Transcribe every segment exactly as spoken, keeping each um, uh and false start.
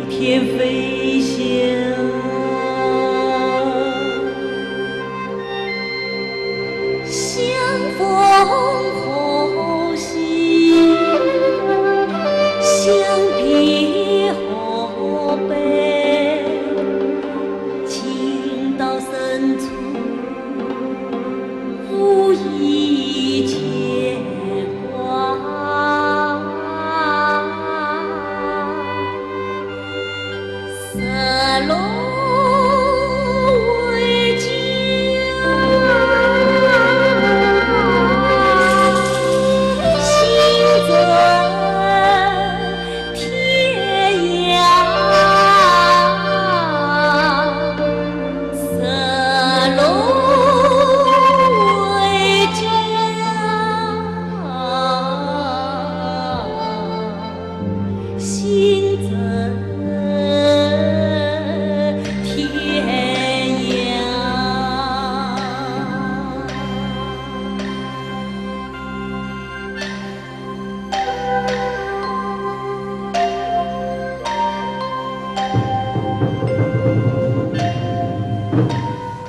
天飞翔，相逢何夕，相别何悲，情到深处 无意牵挂。日落回家，心在 天涯，日落回家，心在天涯。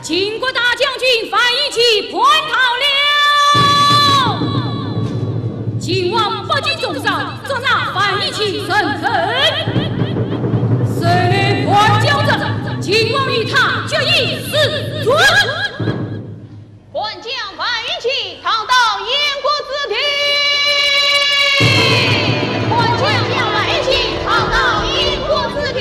秦国大将军樊於期叛逃了。秦王不计忠孝，捉拿樊于期问斩。谁叛将者，秦王与他决一死战。 叛将樊于期，逃到燕国之地。叛将樊于期，逃到燕国之地。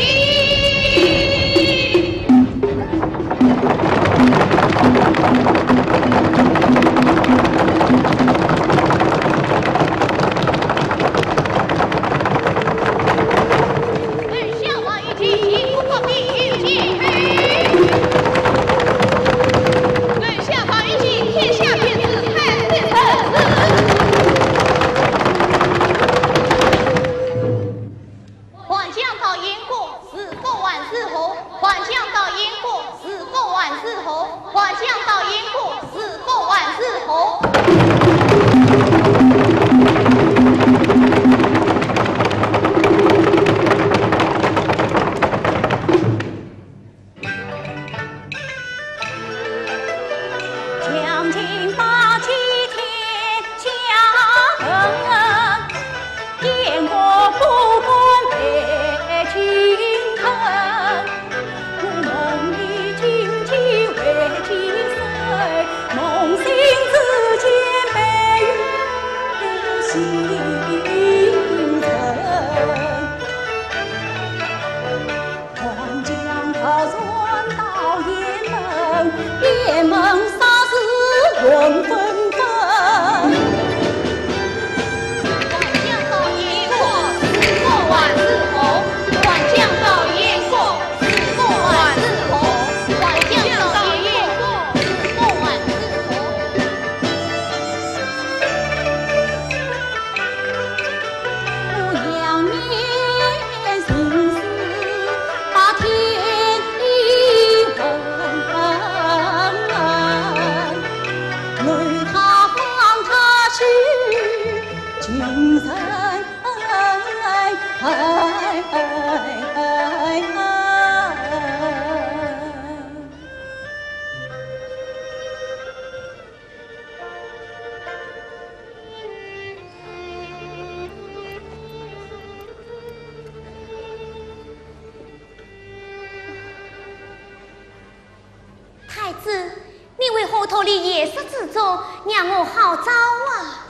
太子，你为何逃离宴席之中，让我好找啊？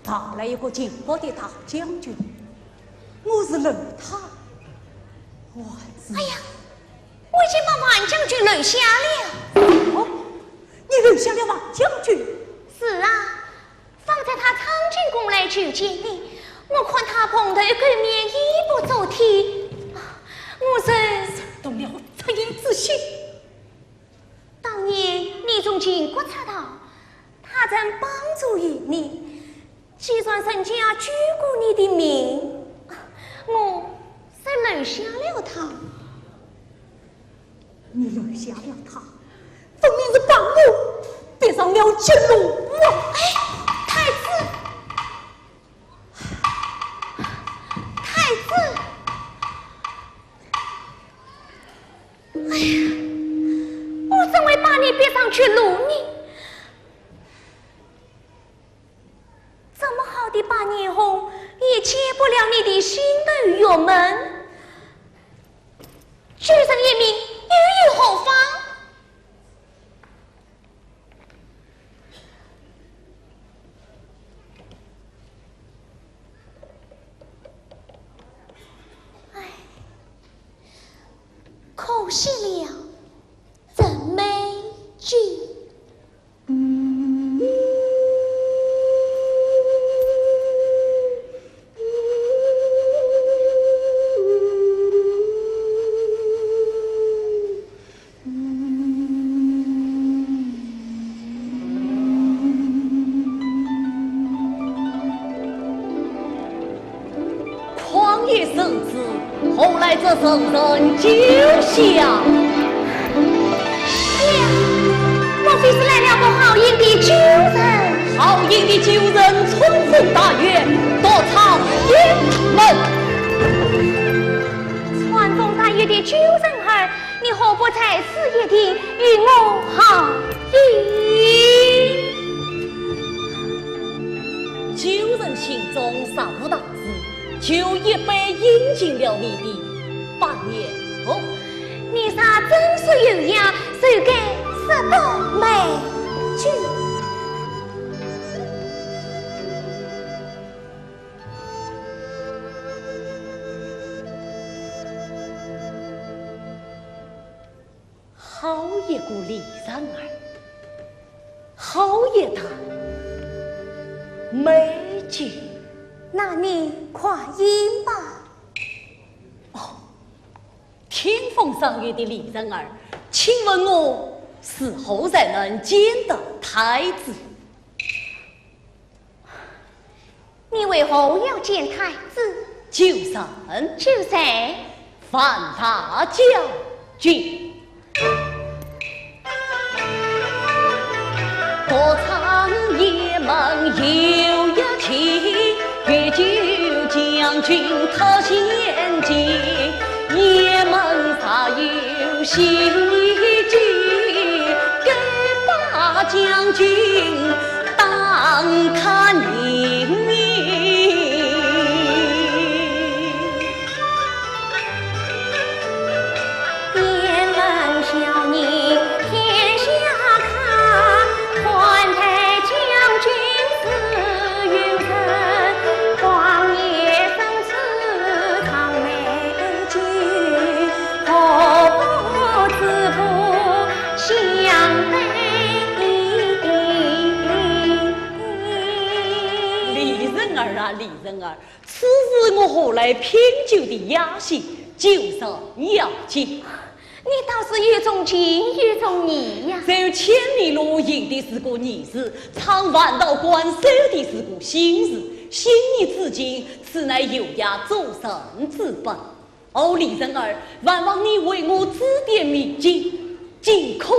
逃了一个秦国的大将军，我是留他，还是……哎呀，我已经把樊将军留下了。哦，你留下了樊将军？是啊， 方才他闯进宫来求见你，我看他蓬头垢面，衣不遮体，啊，我是……动了恻隐之心。当年你从秦国出逃，他曾帮助于你，既然人家救过你的命，啊，我才留下了他。 你留下了他，分明是把我逼上了绝路啊！哎，太子，太子，去路呢？这么好的百年红，也解不了你的心头郁闷。救人一命，又有何妨？唉，可惜了。 真美景。 旷野生死，何来这圣人救驾？呀，莫非是来了个好心的救人？好心的救人，穿风踏月，独闯雁门。穿风踏月的救人儿，你何不在此一停，与我好饮？救人心中若无大 事，就一杯饮尽了你的百年红。你若真是有雅，就该说得美酒。 好一个李人儿，好一坛美酒。那你快饮吧。哦，听风赏月的李人儿，请问我如何才能见得太子？ 你为何要见太子？就是。就是。万大将军。李人儿啊，李人儿，此事我何来品酒的雅兴？酒上要紧。你倒是有种情，有种义呀！走千里路，行的是个义字，唱万道观，修的是个心字。心意至诚，此乃优雅做人之本。 哦，李人儿，还望你为我指点迷津，尽可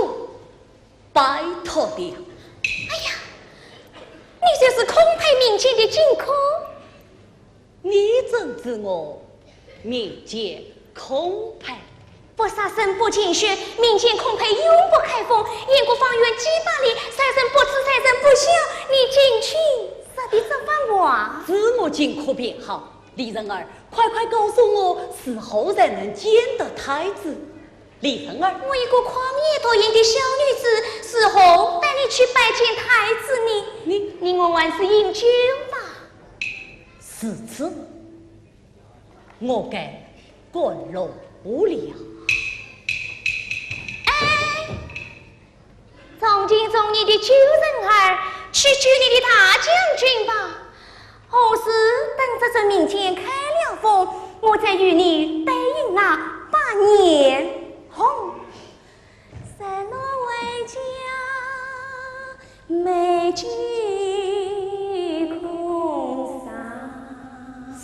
拜托了。哎呀，你就是空配民间的荆轲。你怎知我民间空配？不杀生，不净血，民间空配永不开封。燕国方圆几百里，谁人不知，谁人不晓，你竟去说的这番话。知我荆轲便好。 李人儿，快快告诉我，如何才能见得太子？李人儿。我一个旷野独行的小女子，如何带你去拜见太子呢？你，你我还是饮酒吧。如此，我该赶路了。哎， 从今从你的救人儿，去救你的大将军吧。何时等这座民间开了封，我再与你对饮那百年红。日落回家，美酒空赏。日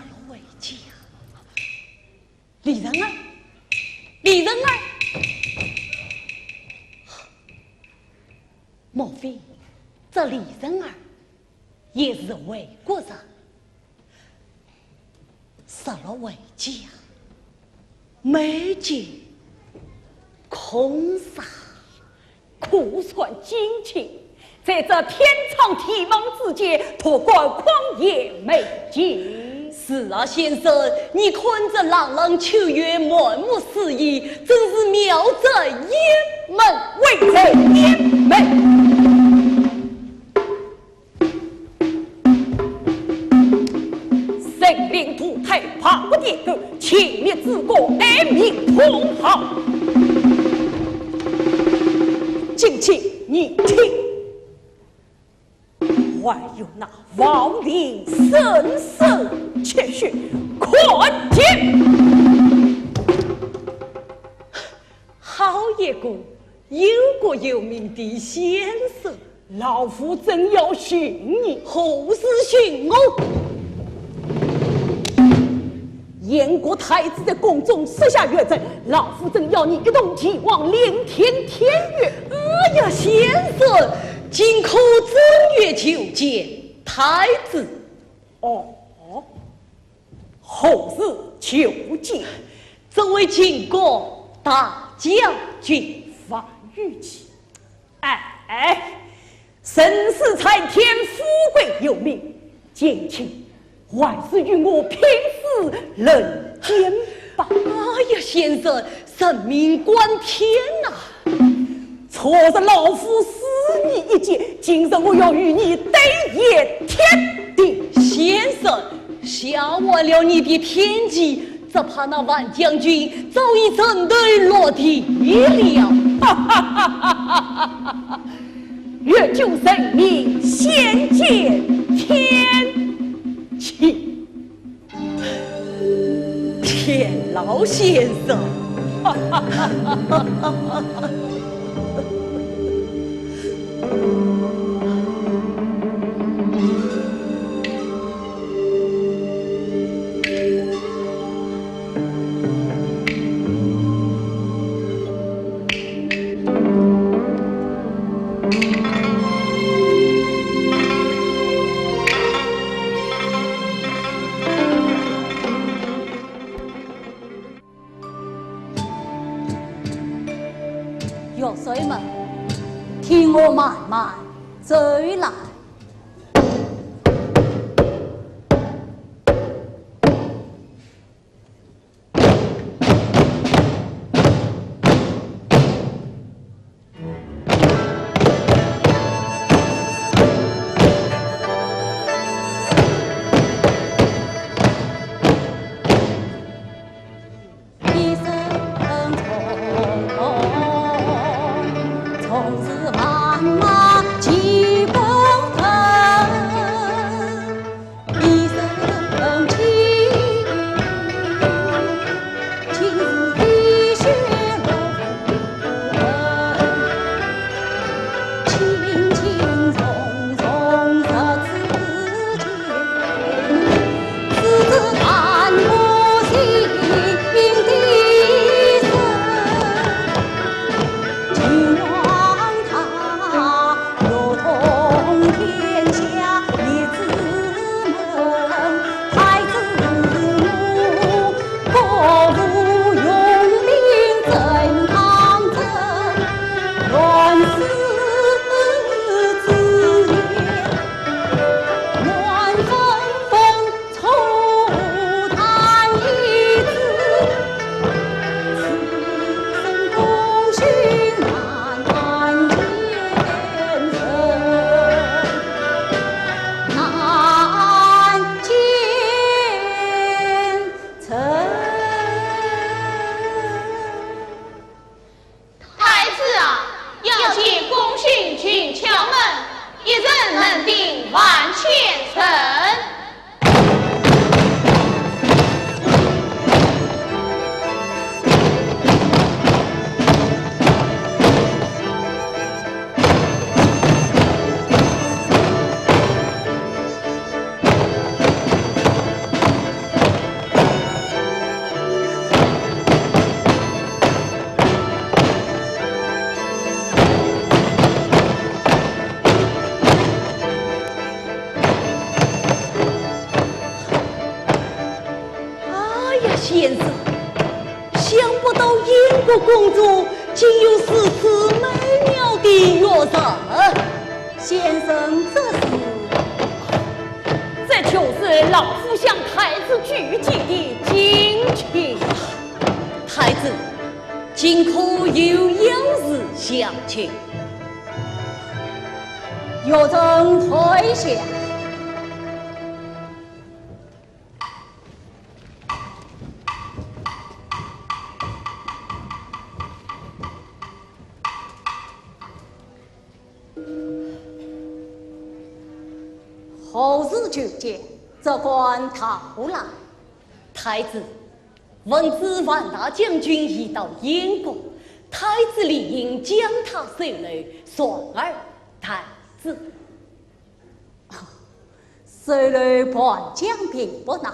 落回家。 李人儿，李人儿，莫非这李人儿也是魏国人？日落回家，美酒空赏。破船惊情，在这天长地久之间，托管狂言美景。是啊，先生，你看这朗朗秋月，满目诗意，真是妙哉。雁门，未曾雁门。 神灵投胎，白骨点根，前面之歌，哀鸣痛号。敬请你听。还有那亡灵声声泣血，看天。好一个有国有民的先生。 老夫正要寻你。何事寻我？燕国太子在宫中设下乐阵，老夫正要你一同前往，聆听天乐。哎呀，先生，今可正月求见太子？哦，何日求见？这位秦国大将军。樊於期。 哎，人世在天，富贵由命，前去还是与我拼死论剑吧。哎呀，先生，人命关天呐！昨日老夫死你一劫，今日我要与你对簿天定。先生，吓坏了你的天机， 只怕那樊将军早已沉头落地了。哈哈哈哈哈哈！越救人命，先见天启。田老先生。哈哈哈哈哈哈！ 玉水门，听我慢慢走来。 太子啊，要见功勋俊俏门，一人能顶万千人。 哎呀，先生，想不到燕国公主竟有如此美妙的李月成。先生，这是？这就是老夫向太子举荐的金请。太子，今可有要事相求？月成退下。 何事求见？这官道来。太子，闻知樊大将军已到燕国，太子理应将他收留，传尔太子。 收留樊将并不难，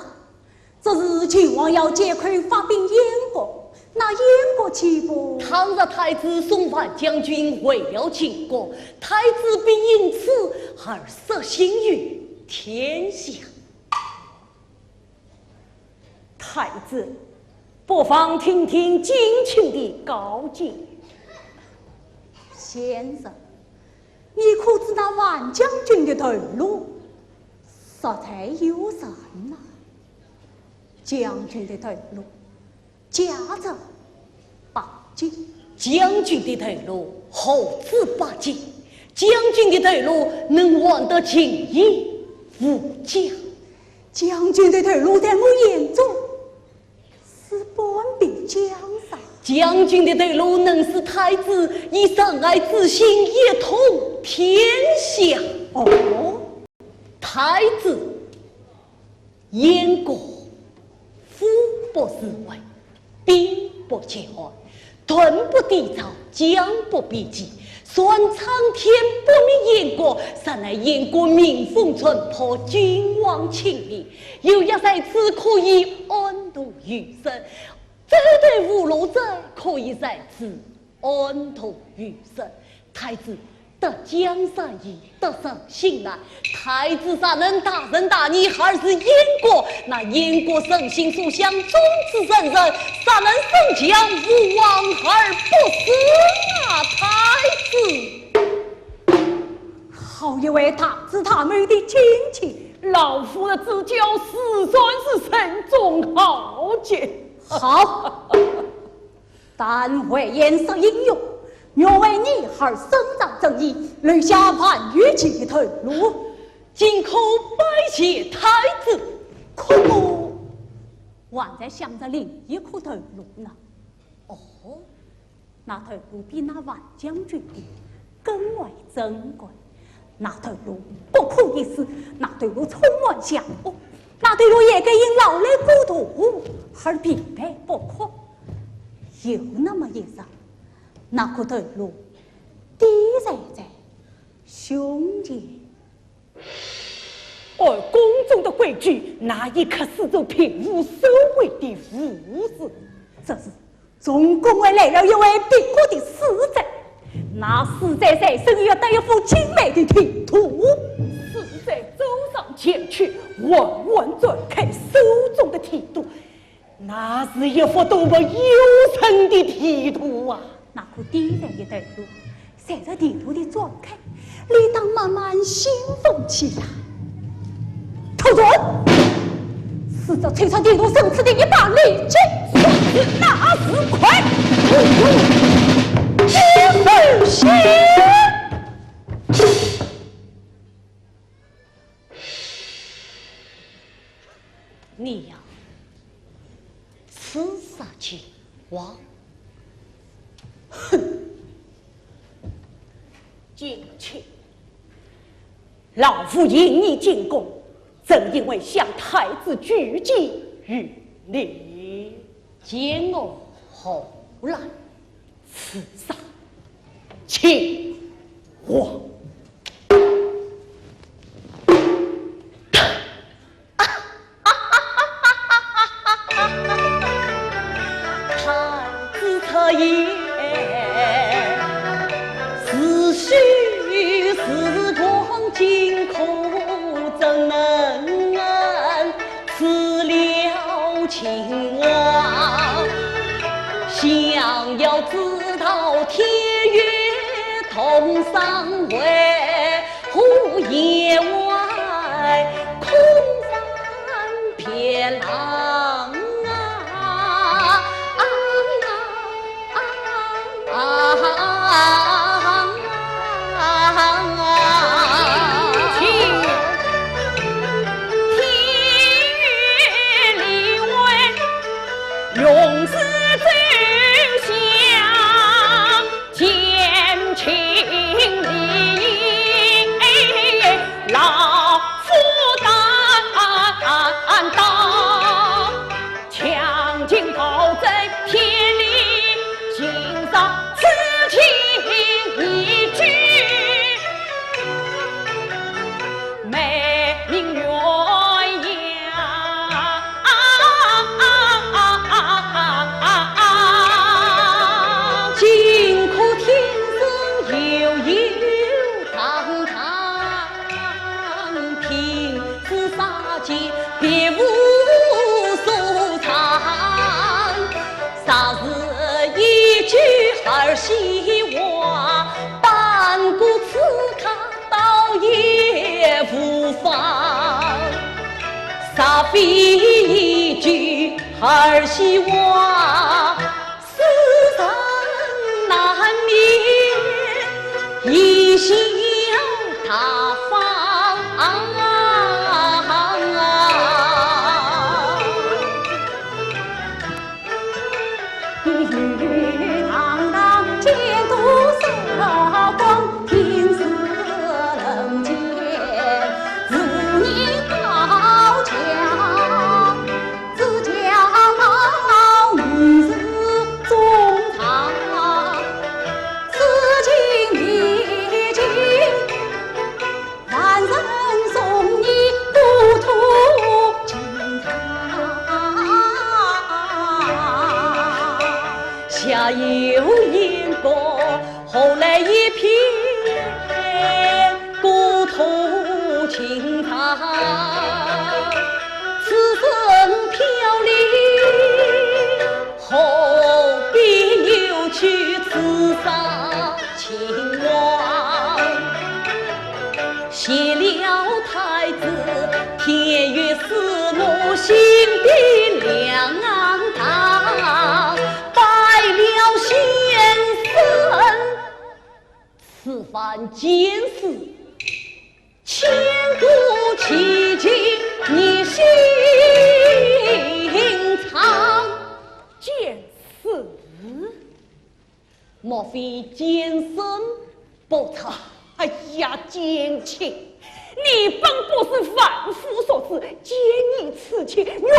只是秦王要借口发兵燕国，那燕国岂不……倘若太子送樊将军回了秦国，太子必因此而失信于天下。 太子，不妨听听金卿的高见。先生，你可知那樊将军的头颅实在有神呐？将军的头颅价值百金。将军的头颅何止百金？将军的头颅能换得金银无价。 将军的头颅在我眼中是半壁江山。将军的头颅能使太子以仁爱之心一统天下。哦，太子，燕国富不自贵， 兵不及患，盾不抵造，将不必计。算苍天不灭燕国，实乃燕国民风淳朴，君王亲临。有约在此，可以安度余生。走投无路者，可以在此安度余生。太子， 得江山易，得人心难。太子若能大仁大义，还治燕国，那燕国人心所向，众子成人，若能升降，无往而不死啊，太子。好一位大智大谋的卿卿。老夫的指教自然是任重道远。好。 但为燕杀英雄，愿为你儿伸张正义，留下樊于期的头颅。今可拜谢太子。可我还在想着另一颗头颅呢。哦，那头颅比那樊将军的更为珍贵。 那头颅不可一世，那头颅充满祥和，那头颅也该因劳累过度而疲惫不堪。有那么一日，那颗头颅依然在胸前。按宫中的规矩，那一刻是做平湖守卫的武士。这是 从宫外来了一位别国的使者，那使者随手又带一幅精美的地图。使者走上前去，缓缓展开手中的地图，那是一幅多么幽深的地图啊！那颗帝王的头颅 随着地图的展开，理当慢慢兴奋起来。突然，使者抽出地图深处的一把利剑，唰，那是快，突如其来。你呀，刺杀秦王！哼！金卿，老夫引你进宫，正因为想太子举荐于你。见我何来？刺杀秦王！ 太子出言，是虚是妄，今可怎能知了秦王？想要知道天与地红山为何夜外空山别郎啊？天与地为永世走向 见情理，老夫担当，强劲保证天理，尽上此情一句。 美名鸳鸯。金科天生又有堂堂，平时杀戒别无所藏。若是一句儿戏话，扳过此刻 倒也无妨。若非一句儿戏话，世人难免贻笑大方。 堂堂见多识广，天子人间自然高强。自家冒名是中堂，此情未尽， 万人送你故土情长。下有雁过，何来一片故土情长？此身飘零，何必扭曲此生 情网。谢了太子，天月赐我新的良堂，拜了先生，此番见师，千古奇景你心藏。见师。 莫非奸臣不才？哎呀，奸卿，你本不是万夫所指，奸你此去，愿你一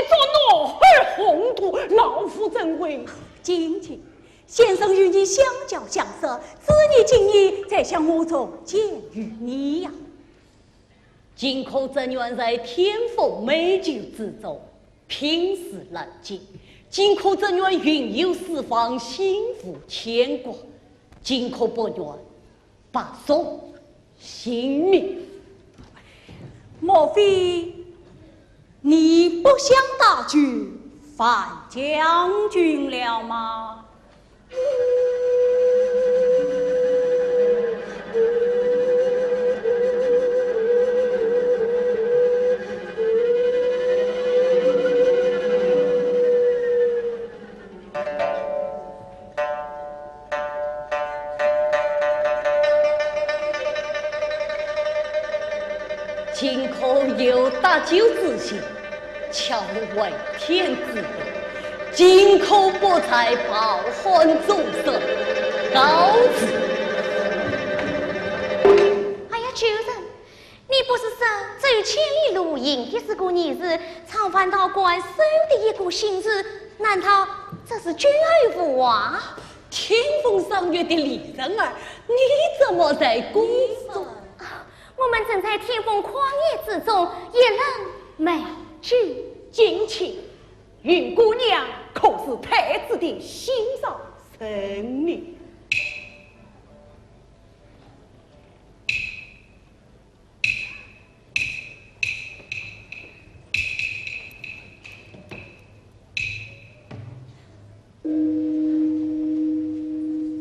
朝恼而宏图，老夫怎会？奸卿，先生与你相交相识，知你今日才想我从奸于你呀。 荆轲侄儿在天凤美酒之中，拼死难解。荆轲侄儿云游四方，心无牵挂。荆轲不愿白送性命。莫非你不想搭救樊将军了吗？ 荆轲有搭救之心，巧违天之意。荆轲不才，抱憾终身，告辞。哎呀，主人，你不是说只有千里路，行的是个人事，唱番道观修的一个心事，难道这是君后无话？ 天凤赏月的李人儿，你怎么在宫中？啊，我们正在天凤旷野之中，一覽美景。荆卿，云姑娘可是太子的心上人呢？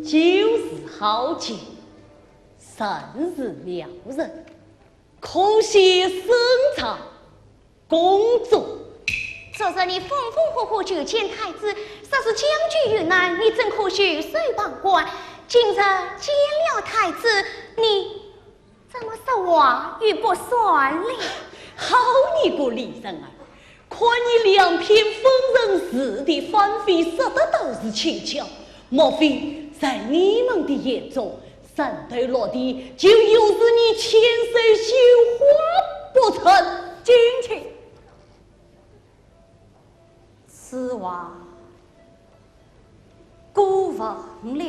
酒是好酒，甚是妙人，可喜深藏宫中。昨日你风风火火求见太子，说是将军遇难，你怎可袖手旁观？今日见了太子，你怎么说话语不算哩？好你个李仁儿， 看你两篇风尘事的翻飞，说得倒是轻巧，莫非在你们的眼中，三头落地就有如你千岁绣花不成？进去。此话姑闻了。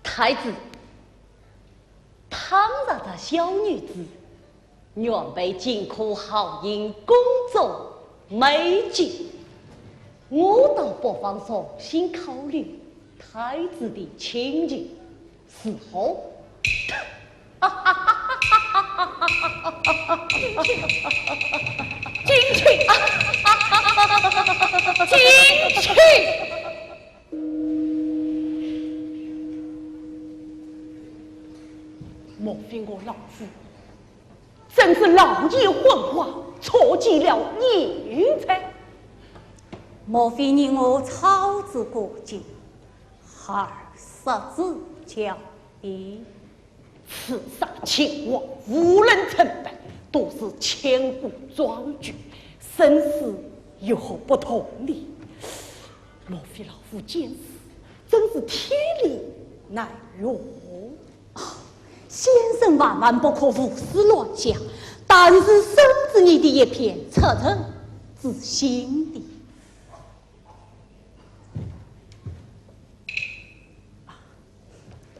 太子，倘若这小女子原配，尽可好引宫中美眷，我倒不妨重新考虑太子的请求，如何？ 进去，进去，进去！莫非我老夫真是老眼昏花，错解了念头？莫非你我操之过急，孩儿失之交臂？ 刺杀秦王，无人称拔，都是千古壮举，生死有何不同呢？莫非老夫见死，真是天理难容？啊，先生万万不可胡思乱想，但是深知你的一片恻隐之心的。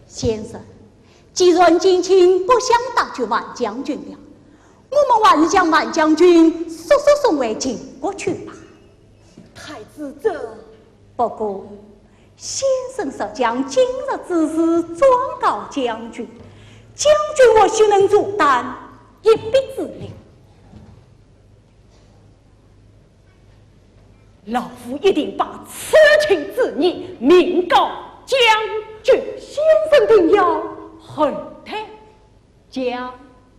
先生，既然金卿不想搭救万将军了，我们还是将万将军速速送回秦国去吧。太子这……不过，先生若将今日之事转告将军，将军或许能承担一臂之力。 老夫一定把此情之意明告将军。先生定要厚待将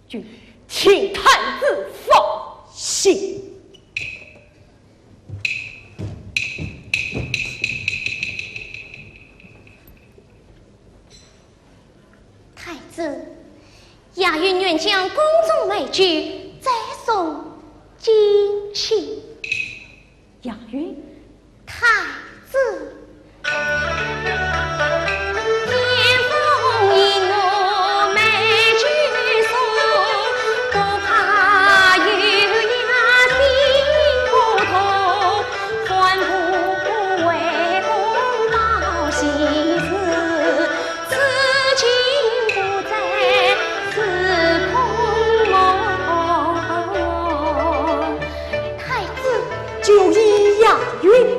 军，请太子放心。 太子，雅云愿将宫中美眷再送金卿。雅云。太子。 太子就依雅云。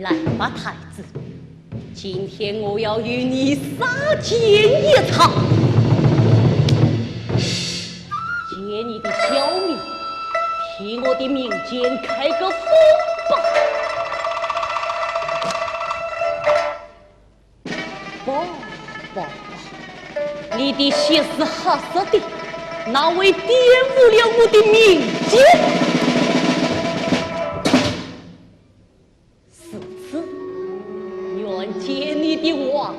来吧，太子，今天我要与你杀奸一场，借你的小命，替我的民间开个风吧。 不，不，不，你的血是黑色的，那会玷污了我的民间。如此，愿借你的皇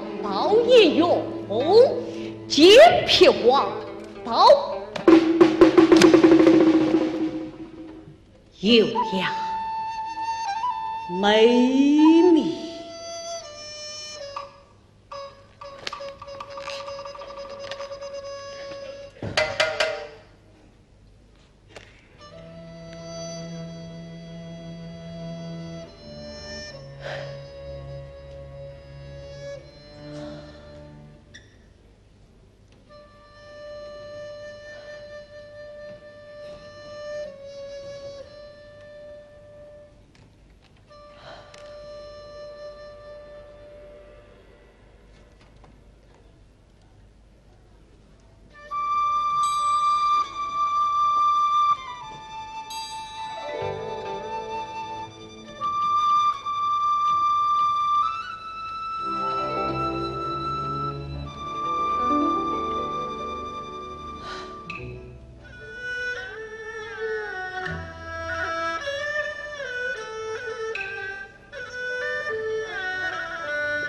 的皇宝。有呀，妹妹。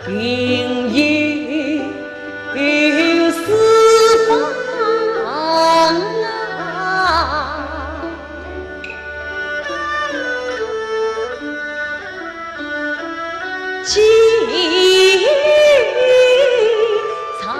云游四方啊，寄长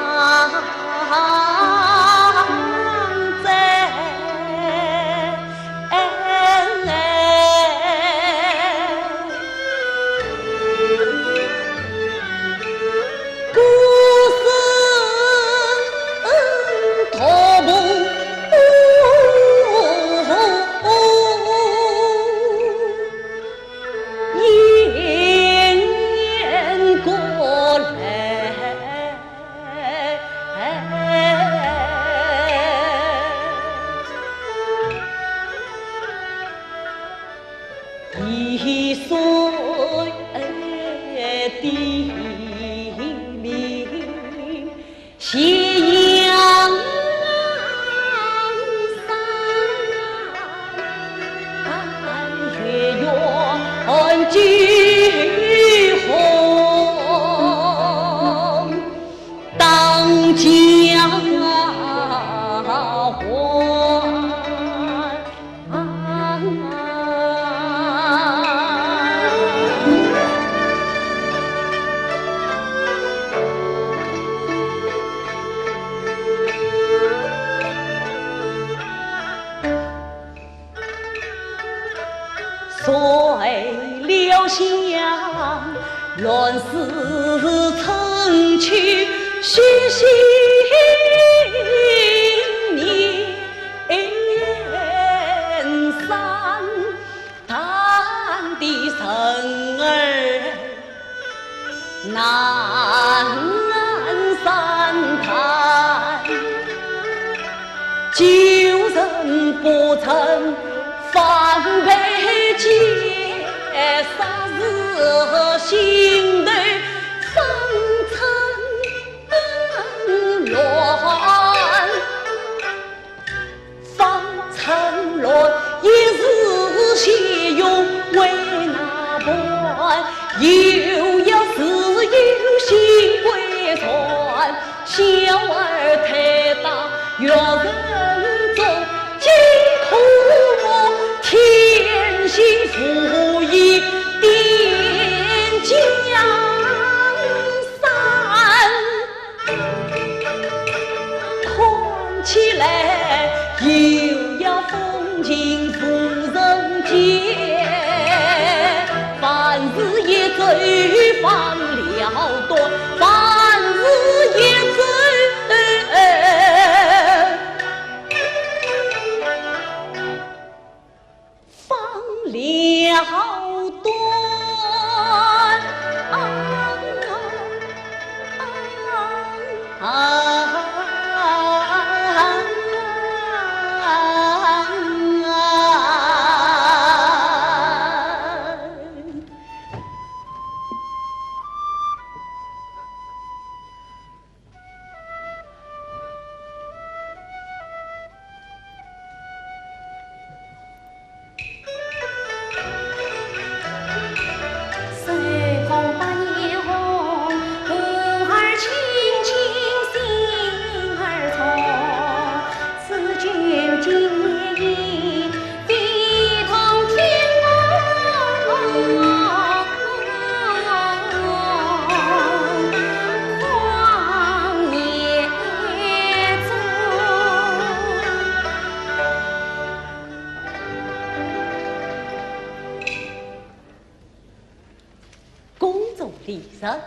李仁，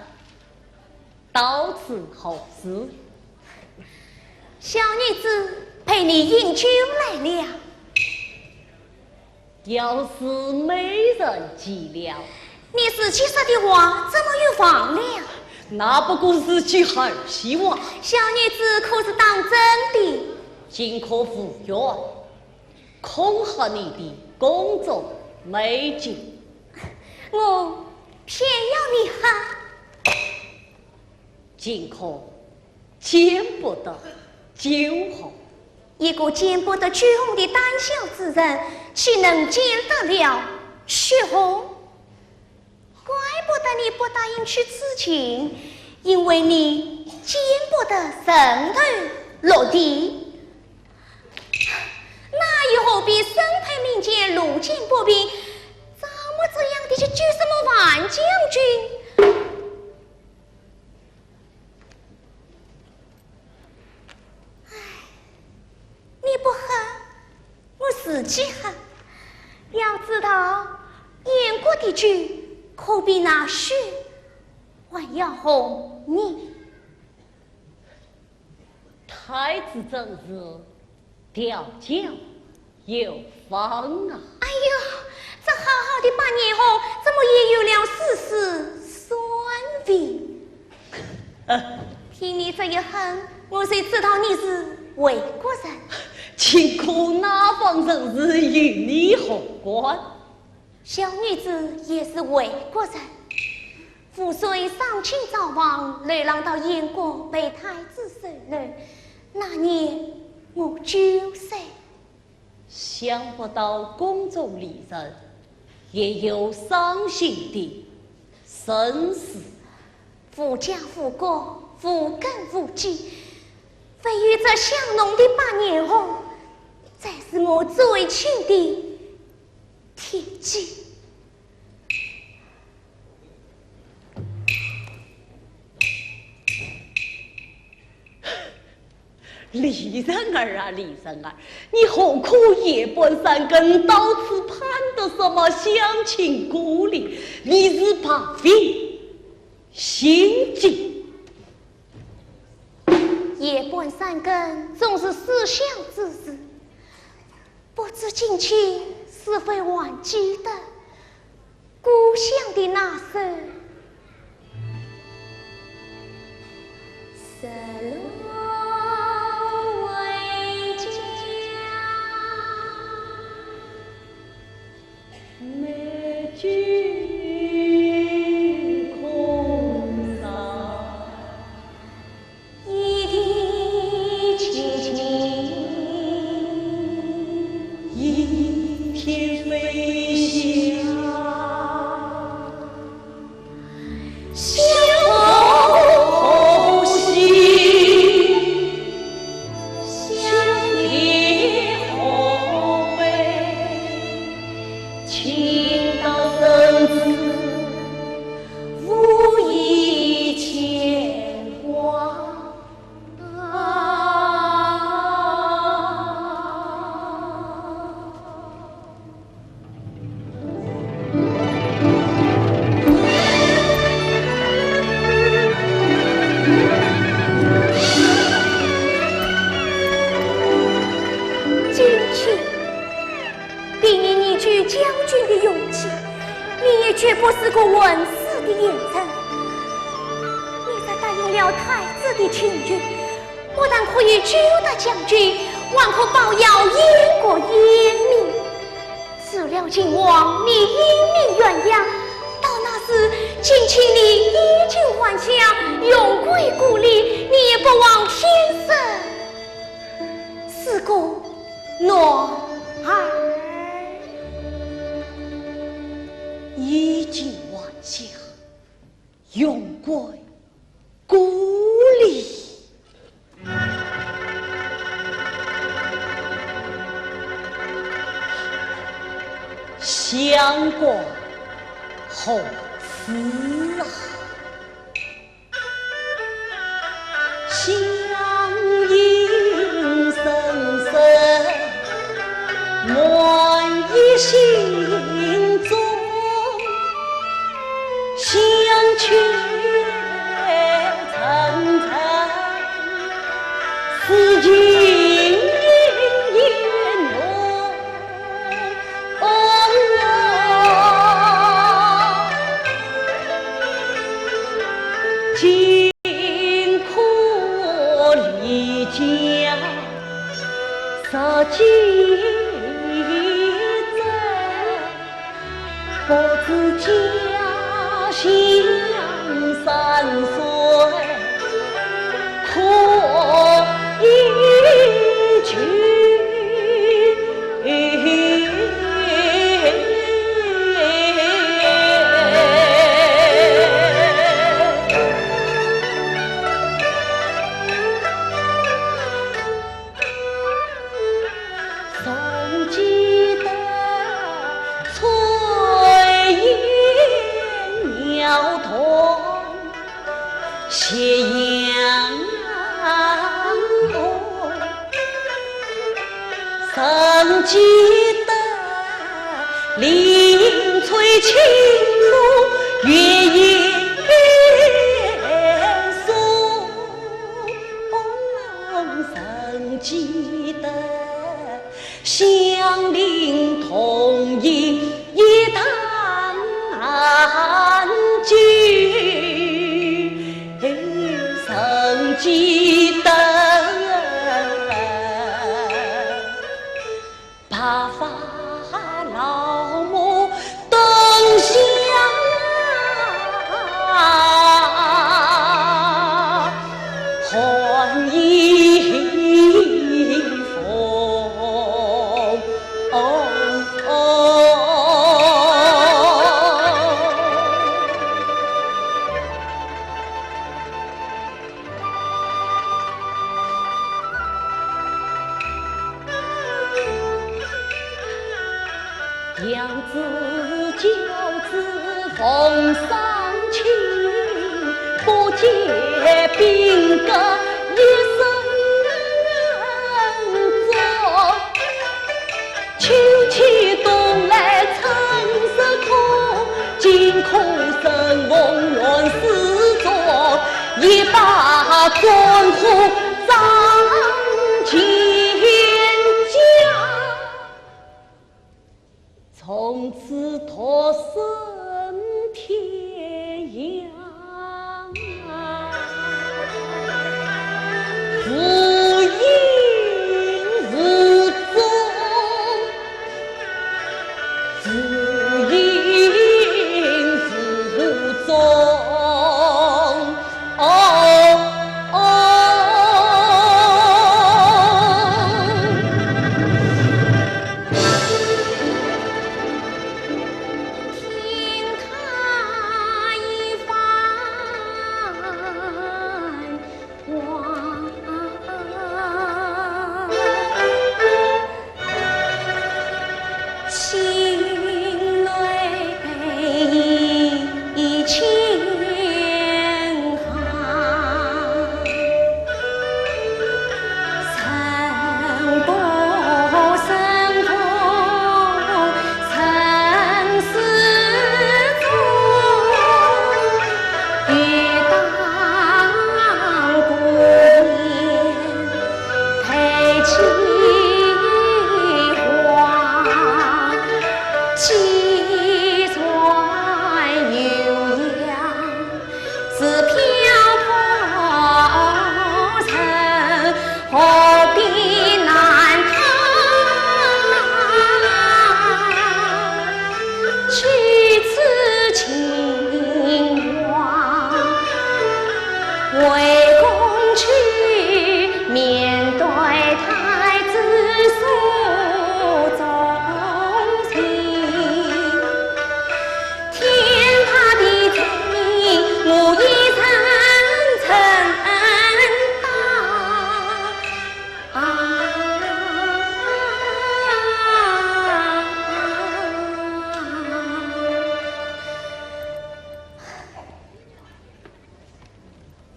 到此何事？小女子陪你饮酒来了。要是美人计了？你自己说的话怎么又忘了？那不过是句儿戏话。小女子可是当真的。尽可无怨，恐吓你的宫中美眷。我偏要你喝。 尽可见不得酒红。一个见不得酒红的胆小之人，岂能见得了酒红？怪不得你不答应娶紫琴，因为你见不得人头落地。那又何必身披名剑，路见不平，这么这样的去救什么万将军？ 唉，你不喝，我自己喝。要知道，燕国的酒可比那血还要红呢。太子真是 调教有方啊。哎呦，这好好的白年红，怎么也有了丝丝酸味？听你这一哼，我就知道你是魏国人。尽可那方人士与你何关？ 小女子也是魏国人，父虽丧亲早亡，流浪到燕国被太子收留，那年我九岁。想不到宫中离人也有伤心的身世。无家无国，无根无基，唯有这香浓的白年红，才是我最亲的 天机。李仁儿啊，李仁儿，你何苦夜半三更到此攀得什么乡亲故里？你是白费心机。夜半三更总是思乡之事， 不知近期是否还记得故乡的那首《十六回家》？ 今天，比你逆拒将军的勇气，你也绝不是个混世的野人。你若答应了太子的请求， 不但可以救得将军，还可保耀燕国英名。除了秦王你英名远扬，到那时，近期你衣锦还乡，荣归故里，你也不枉天生是个男儿。衣锦还乡， 荣归故里。相关何事啊？ 乡音声声满溢心中，乡亲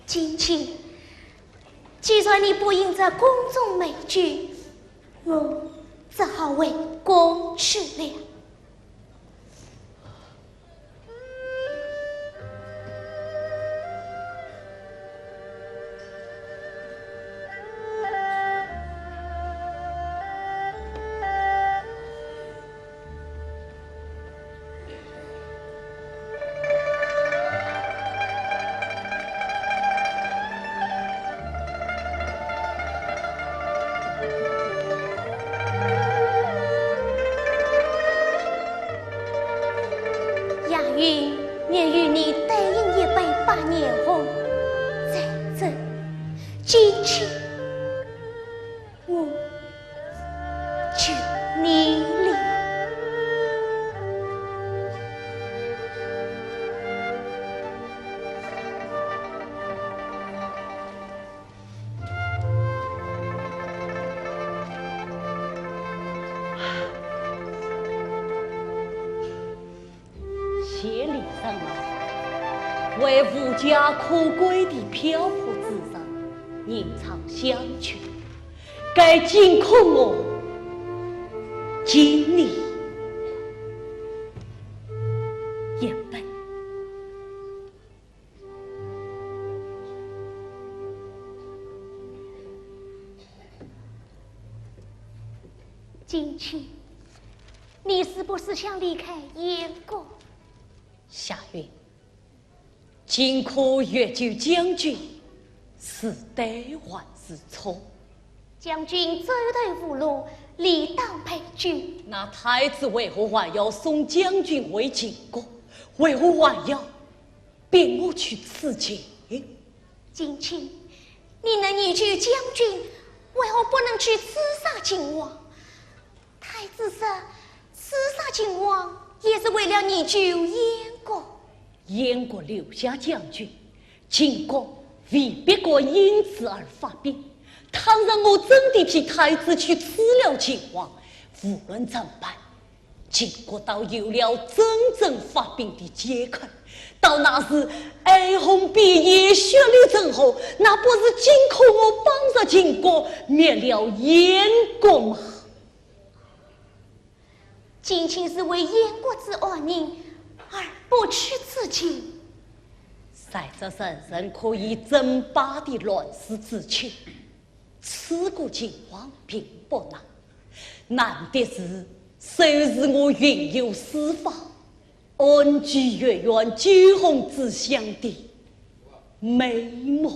金妻，既然你不应这宫中美酒，我只好回宫去了。云愿与你对饮一杯百年红，在这金钧，我敬你礼。 谢李仁儿为无家可归的漂泊之人吟唱乡曲，该金钧我敬你一杯。 金钧，你是不是想离开燕国？夏云，荆轲欲救将军，是对还是错？将军走投无路，理当被救。那太子为何还要送将军回秦国？为何还要 逼我去刺秦。金钧，你能营救将军，为何不能去刺杀秦王？太子说，刺杀秦王也是为了营救燕国。燕国留下将军，秦国未必会因此而发兵。倘若我真的替太子去刺了秦王，无论怎般， 秦国倒有了真正发兵的借口。到那时，哀鸿遍野，血流成河，那不是荆轲我帮着秦国灭了燕国吗？金钧是为燕国之安宁，而不去刺秦。在这人人可以争霸的乱世之秋，刺杀秦王并不难。 难的是收拾我云游四方、安居月圆九孔之乡的美梦。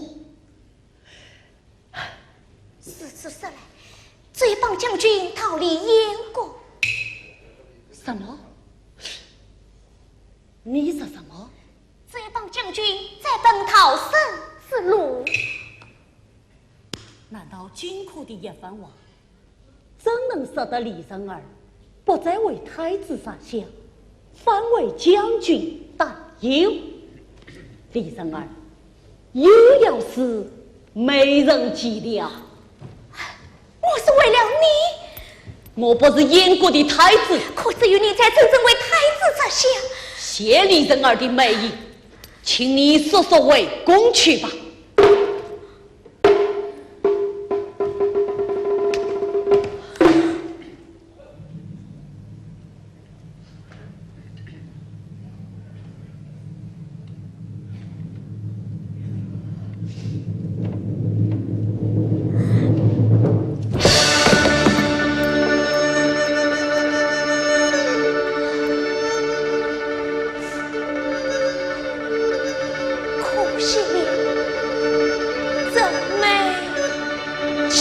如此说来，只有帮将军逃离燕国。什么？你说什么？只有帮将军再奔逃生之路。难道荆轲的一番话 怎能使得李仁儿不再为太子着想，反为将军担忧？李仁儿，有要事没人见了。我是为了你。我不是燕国的太子。可只有你才真正为太子着想。谢李仁儿的美意，请你速速回宫去吧。 可惜了这美酒。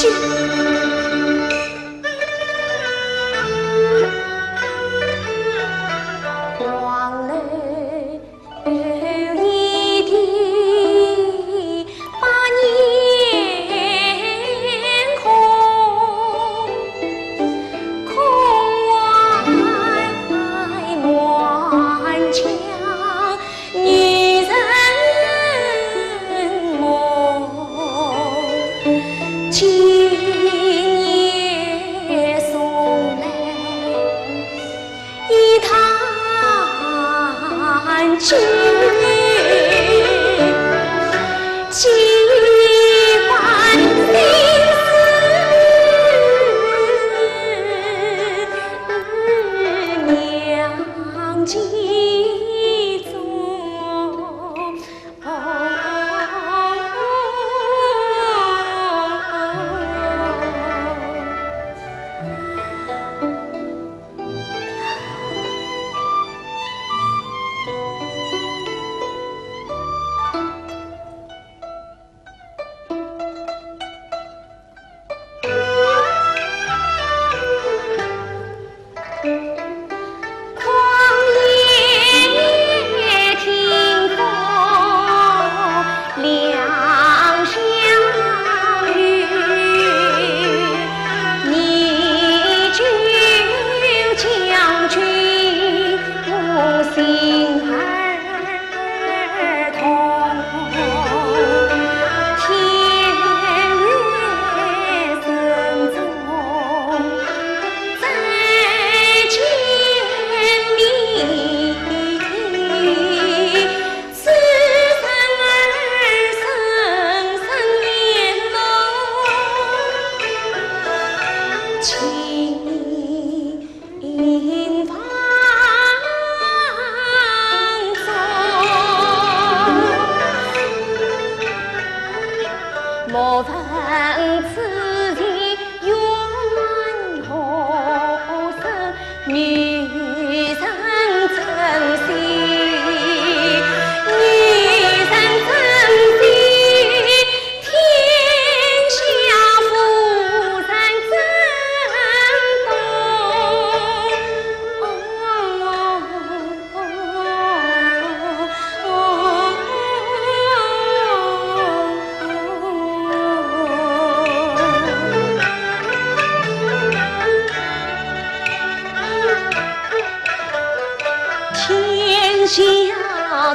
下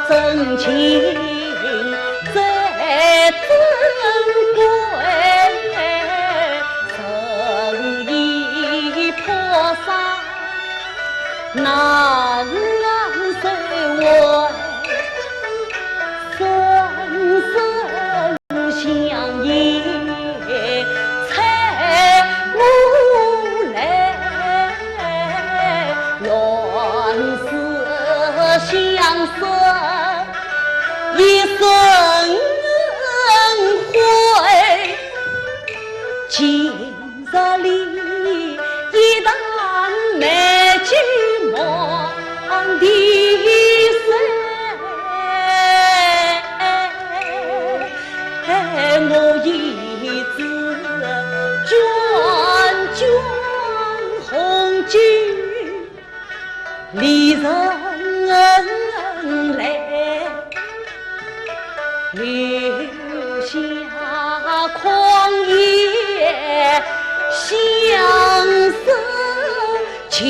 真情最珍贵，人已菩萨难收回，深深相依催我来，愿是相思一生回。今日里一旦美酒满地碎， 我一支卷卷红巾离人来，留下狂野相思情。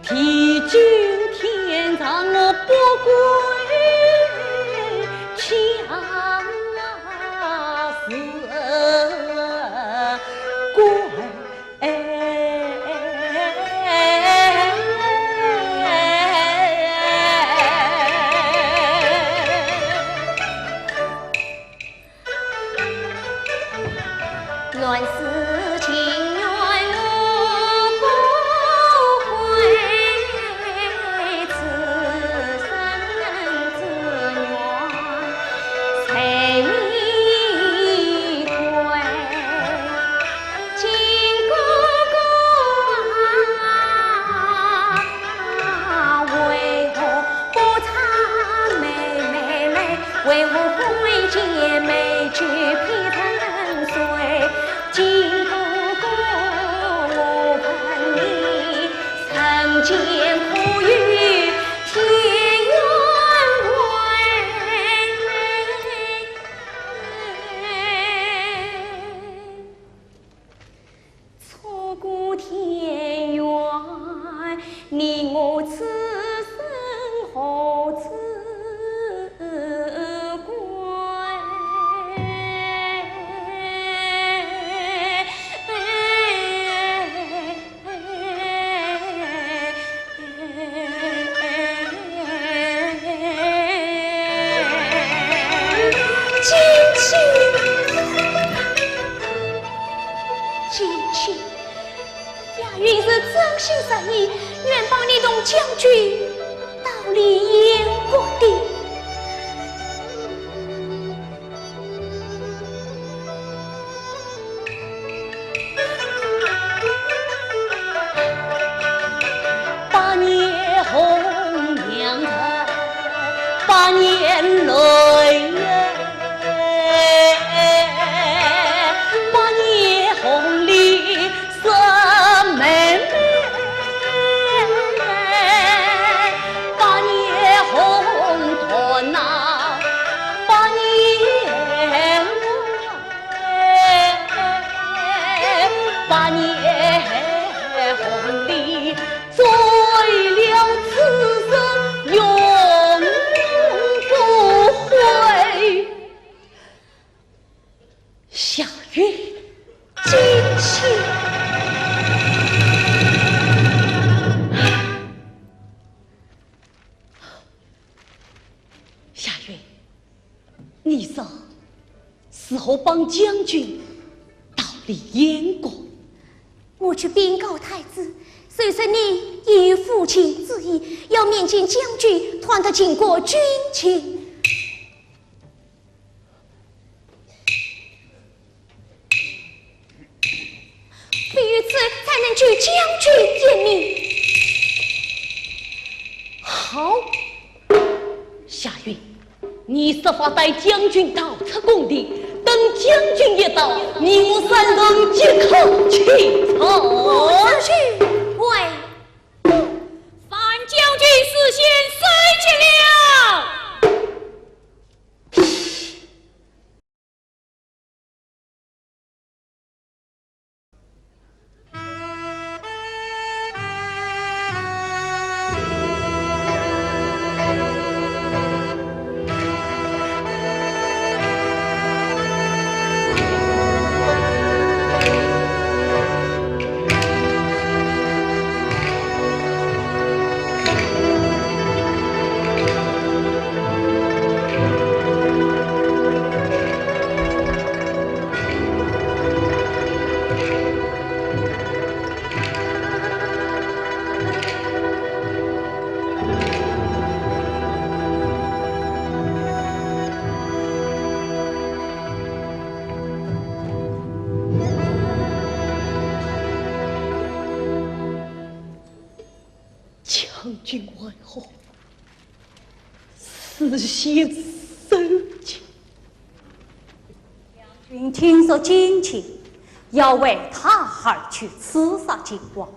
地久天长我不归，相思归。 乱世情缘我不悔，此生之愿谁明归？金哥哥啊，为何不唱妹妹泪？ 为何会见美酒骗人醉？金哥哥，我问你，人间可有天缘回？ 错过天缘，你我此生何处归？金星，金星，雅云是真心实意，愿帮你同将军逃离燕国的。 百年红娘愁，百年泪眼，百年红里 色妹妹，百年红团呐，百年红，百年红里醉了此生永不悔。 夏云，金星。夏云，你说如何帮将军逃离燕国？我去禀告太子，虽说你已有负亲之意，要面见将军，传达秦国军情。 唯有此才能救将军一命。好，夏云，你设法带将军逃出宫廷，等将军一到，你我三人即刻起草。父亲。喂。樊将军事先收集了。君为何事先收紧？将军听说金卿要为他而去刺杀秦王，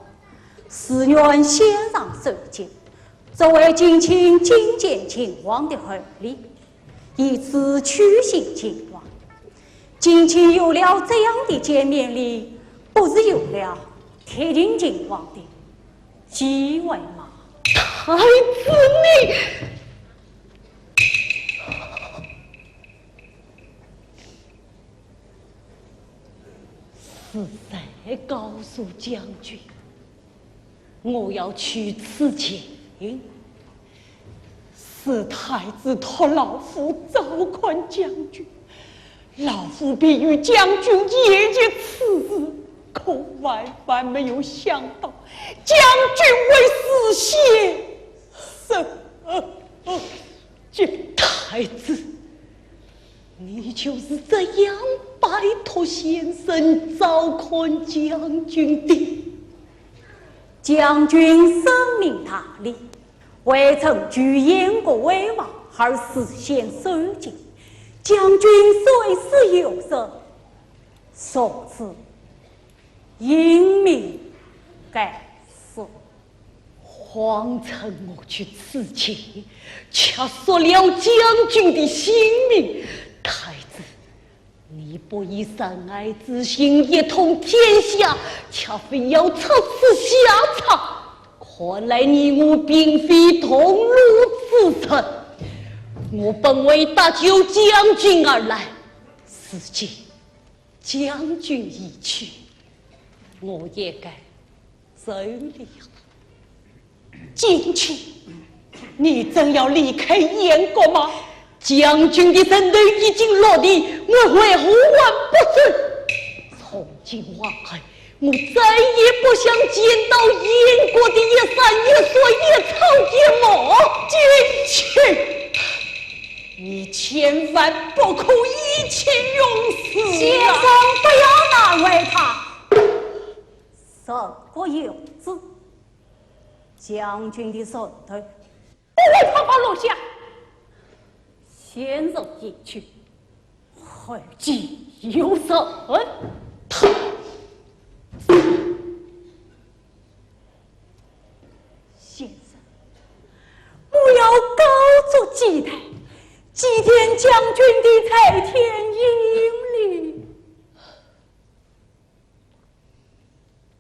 自愿献上首级，作为金卿觐见秦王的厚礼，以此取信秦王。金卿有了这样的见面礼，不是有了铁定秦王的 机会吗？太子你！是谁告诉将军，我要去刺秦？ 是太子托老夫照看将军，老夫便与将军研究此事，可万万没有想到，将军会事先收。这太子，你就是这样拜托先生照看将军的？将军深明大礼， 未曾据燕国威望而事先收紧，将军虽是有失，从此英名盖世。谎称我去刺秦，却失了将军的性命。太子， 你不以仁爱之心一统天下，却非要出此下策。看来你我并非同路之人。我本为搭救将军而来，如今将军已去，我也该 走了。金卿，你真要离开燕国吗？将军的人头已经落地，我为何还不走？从今往后，我再也不想见到燕国的一山一水一草一木。金卿，你千万不可意气用事啊！先生不要难为他。 人各有志，将军的人头不会白白落下。先生一去，后继有人。先生，我要高作祭台，祭奠将军的在天英灵。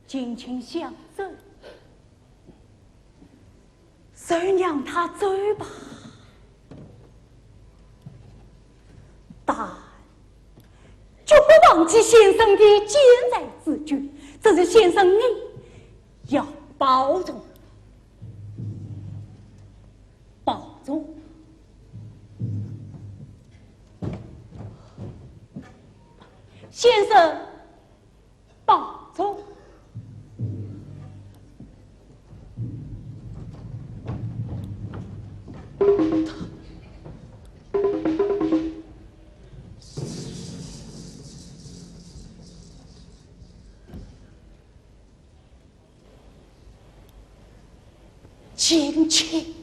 金卿想走，就让他走吧。但绝不忘记先生的健在之举，这是先生你要保重，保重。先生， 保重。金卿。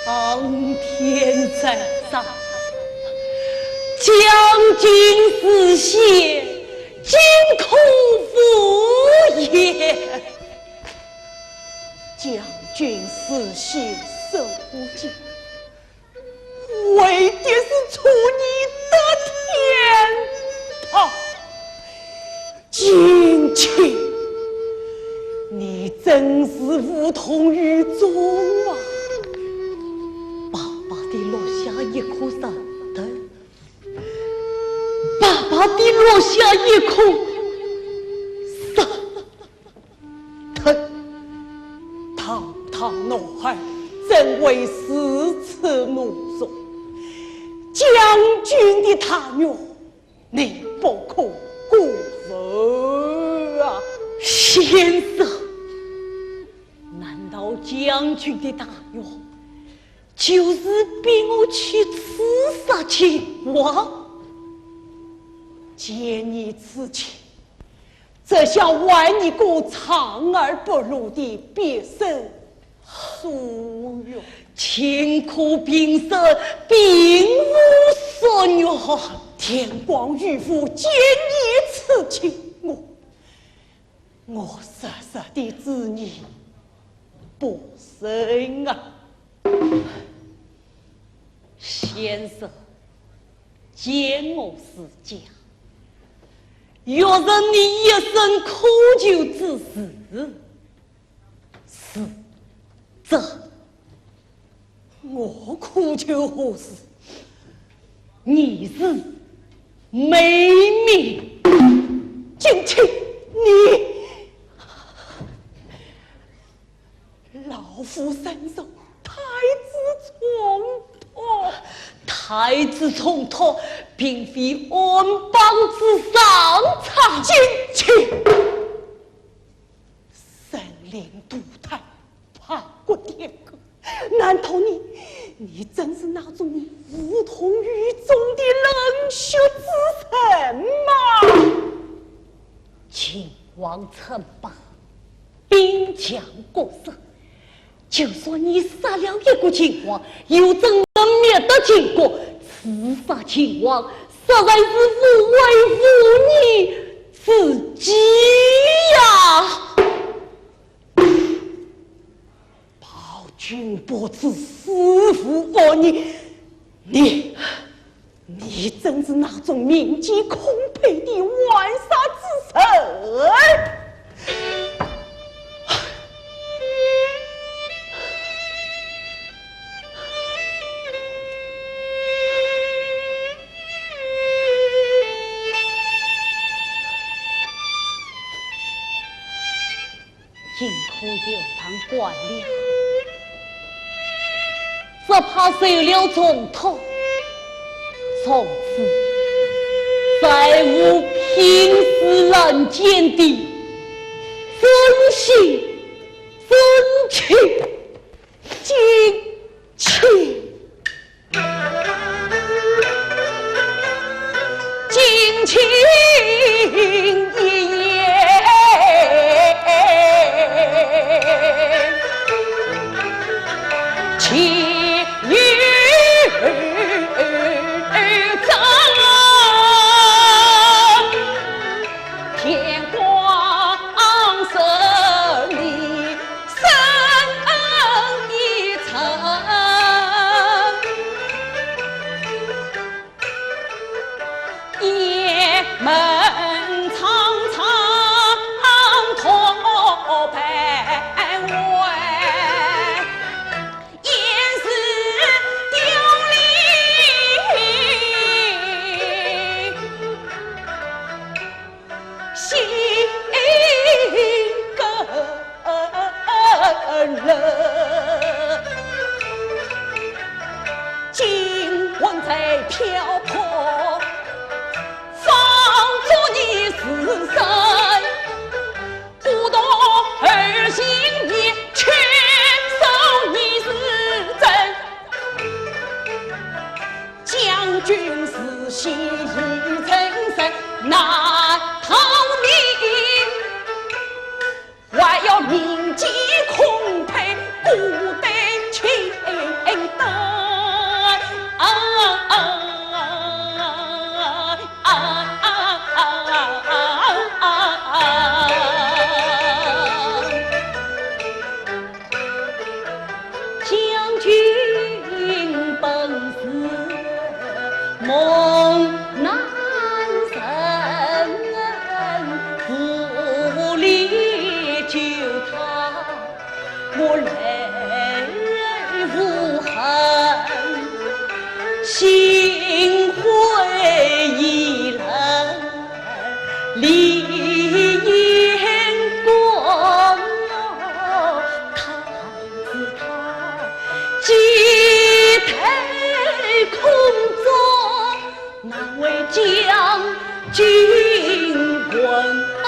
苍天在上，将军事先，今可无言。将军事先收紧，为的是助你得天堂。 金卿，你真是无动于衷啊！白白地落下一颗石头，白白地落下一颗石头。堂堂奴儿，怎会如此懦弱？将军的大愿， 你不可辜负啊！先生，君的大愿，就是逼我去刺杀秦王。见你此情，这厢还你个藏而不露的必胜夙愿。秦可平生，并无所愿。天光欲覆，见你此情，我 我实实的知你不仁啊。先生，见我是假，若是你一生苦求之事，是这。 我苦求何事？你是美名。景清，你……老夫身受太子重托。太子重托，并非安邦之上策。景清， 神灵涂炭，怕国天下。难道你，你真是那种无动于衷的冷血之人吗？秦王称霸，兵强国胜， 就算你杀了一个秦王，又怎能灭得秦国？刺杀秦王，实在是无为无义之举呀！暴君不知死无安宁，你 你真是那种民间孔沛的玩杀之人！今可有人管了，只怕受了重托，从此再无平视人间的真心真情。景清，景清一言，岂有争？天光日里， 生一场，雁门苍苍托白云，雁事凋零。 心更冷。金魂在漂泊，放逐你是身，不图儿情面，却守你是真。 将军是心已成神难逃命，还要民间孔沛孤单清淡。啊啊啊啊啊啊啊啊！ 将军本是猛男人，无力救他，我泪无痕，心灰意冷。 李渊光，他是他，举头空中那位将军问安。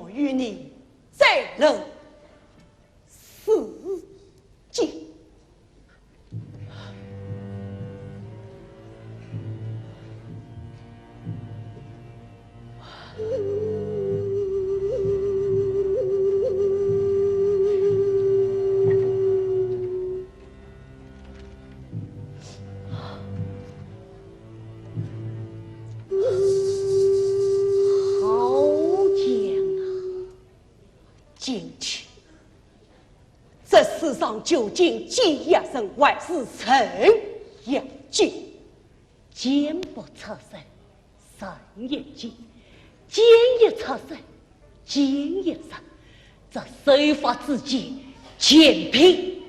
与你再论世间。好讲啊，金卿，这世上究竟奸亦真，还是人亦奸？奸不出人，人亦奸；奸亦出人，奸亦真。这手法之间，奸平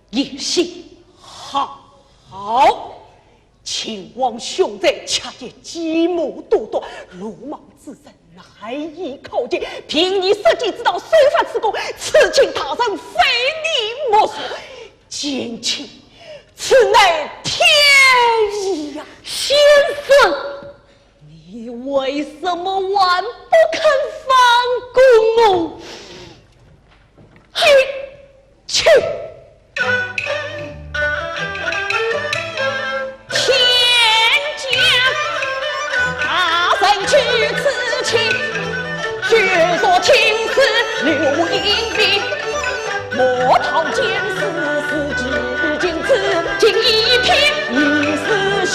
亦息。好，好， 秦王兄在，恰且计谋多端，鲁莽之人难以靠近。凭你设计之道，手法之功，此情大人非你莫属。金卿，此乃天意呀！先生，你为什么还不肯放过我？ 金卿。天降大人举此情，举若青丝流银笔，墨淘尖似似纸巾，此情一片已似血。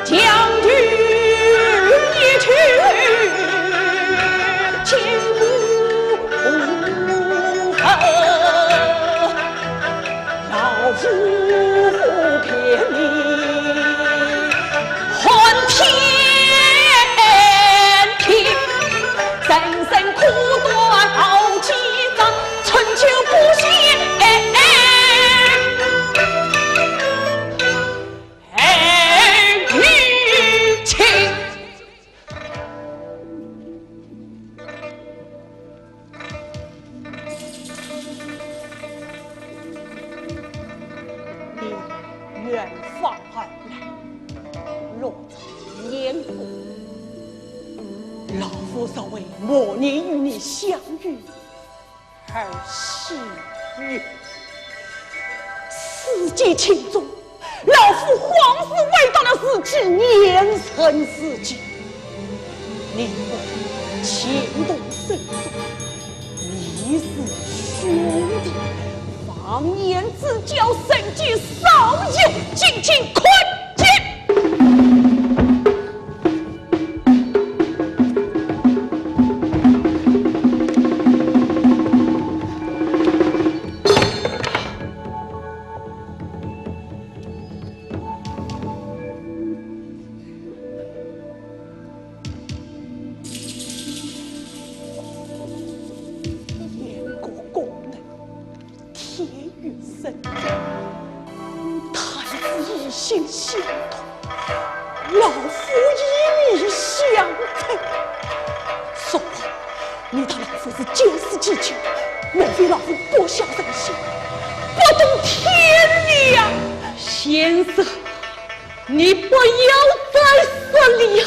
将军一去，千古无恨。老夫不便你换天庭，人生苦短好几载，春秋不写。 哎，母亲。你远方而来，落在燕国，老夫实为蓦然与你相遇 而喜悦。世间情重，老夫往事回到了自己年少时节。你我情同手足，你是兄弟，忘年之交，人皆少有，金卿，看剑。 燕国功名，天与生，他日以心相通，老夫以命相赠。说吧，你道老夫是见死即救，莫非老夫不晓人心，不懂天理呀？先生，你不要再说了呀！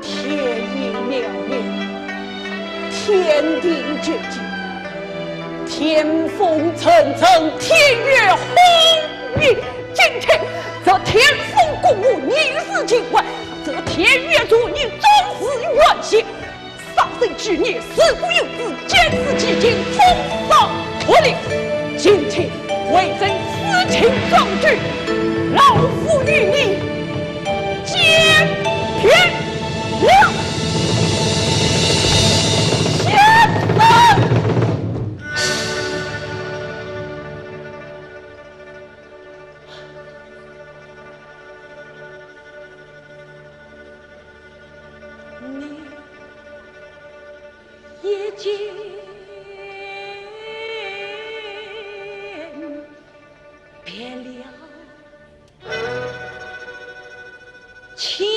天意渺渺，天定绝境，天风阵阵，天月风雨。今天这天风过后，你是清欢，这天月作孽，终是怨气。杀身之孽，自古有之，见死即救，封赏脱令。今天 为证此情壮举，老夫与你见面了。先生！你已经 别了千年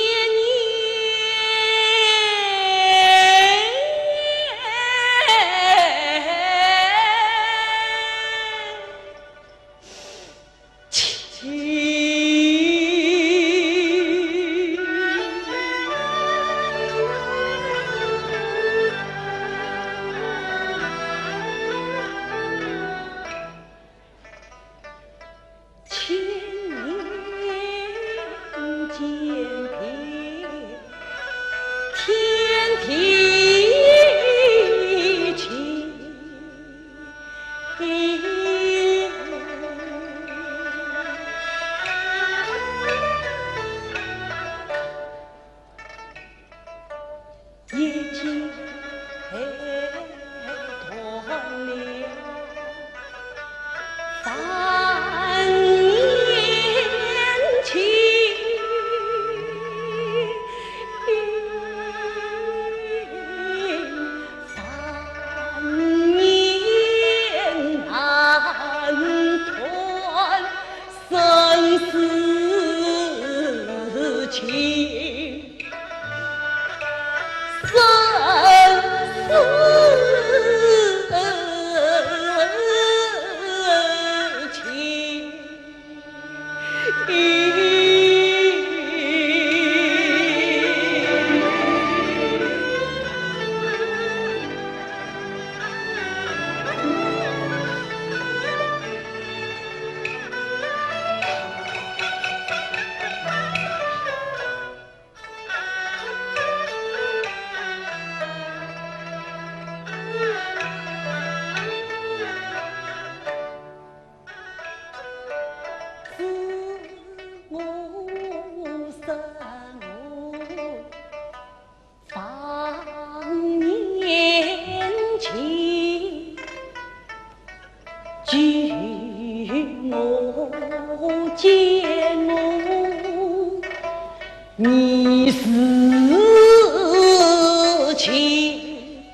情，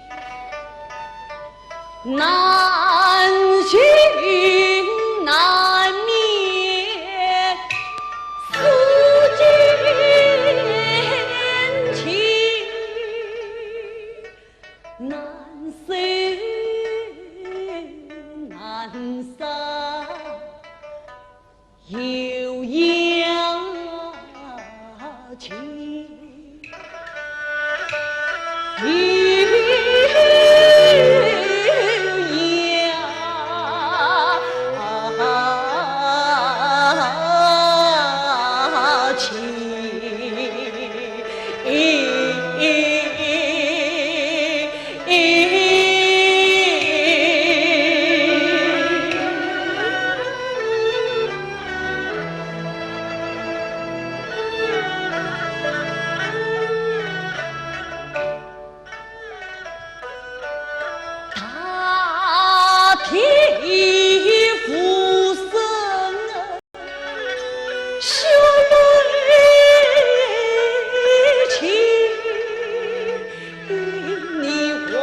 难寻难眠思君情，难舍难舍 又要情，又要情。 大地无声，血泪情。你问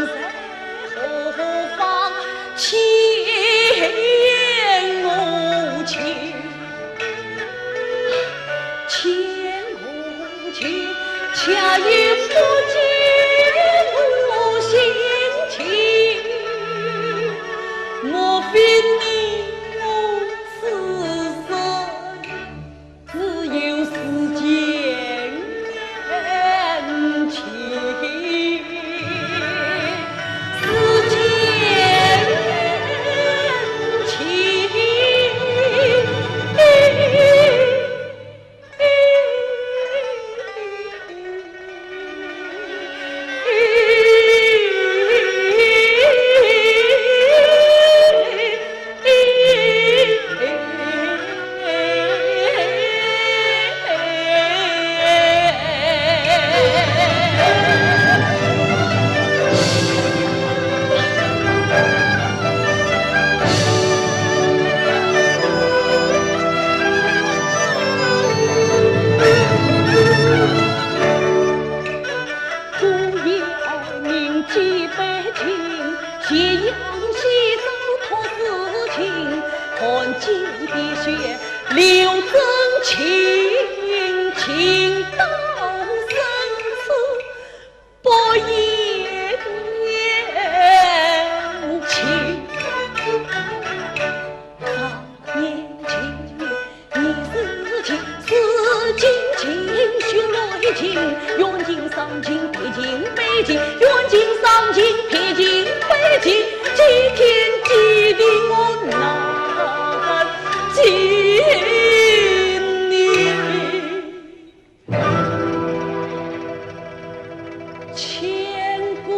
在何方，牵我去。 牵我去，恰因不见我心情。莫非你我此生只有世间情？世间情。姑爷明记背情，斜阳西照托诗情，寒尽的雪，刘真情，情到深处，不言情。常言情， 你是情，世间情，血泪情，冤情伤情，别情悲情，冤情伤情，别情悲情，几天几地我难尽你 牵挂。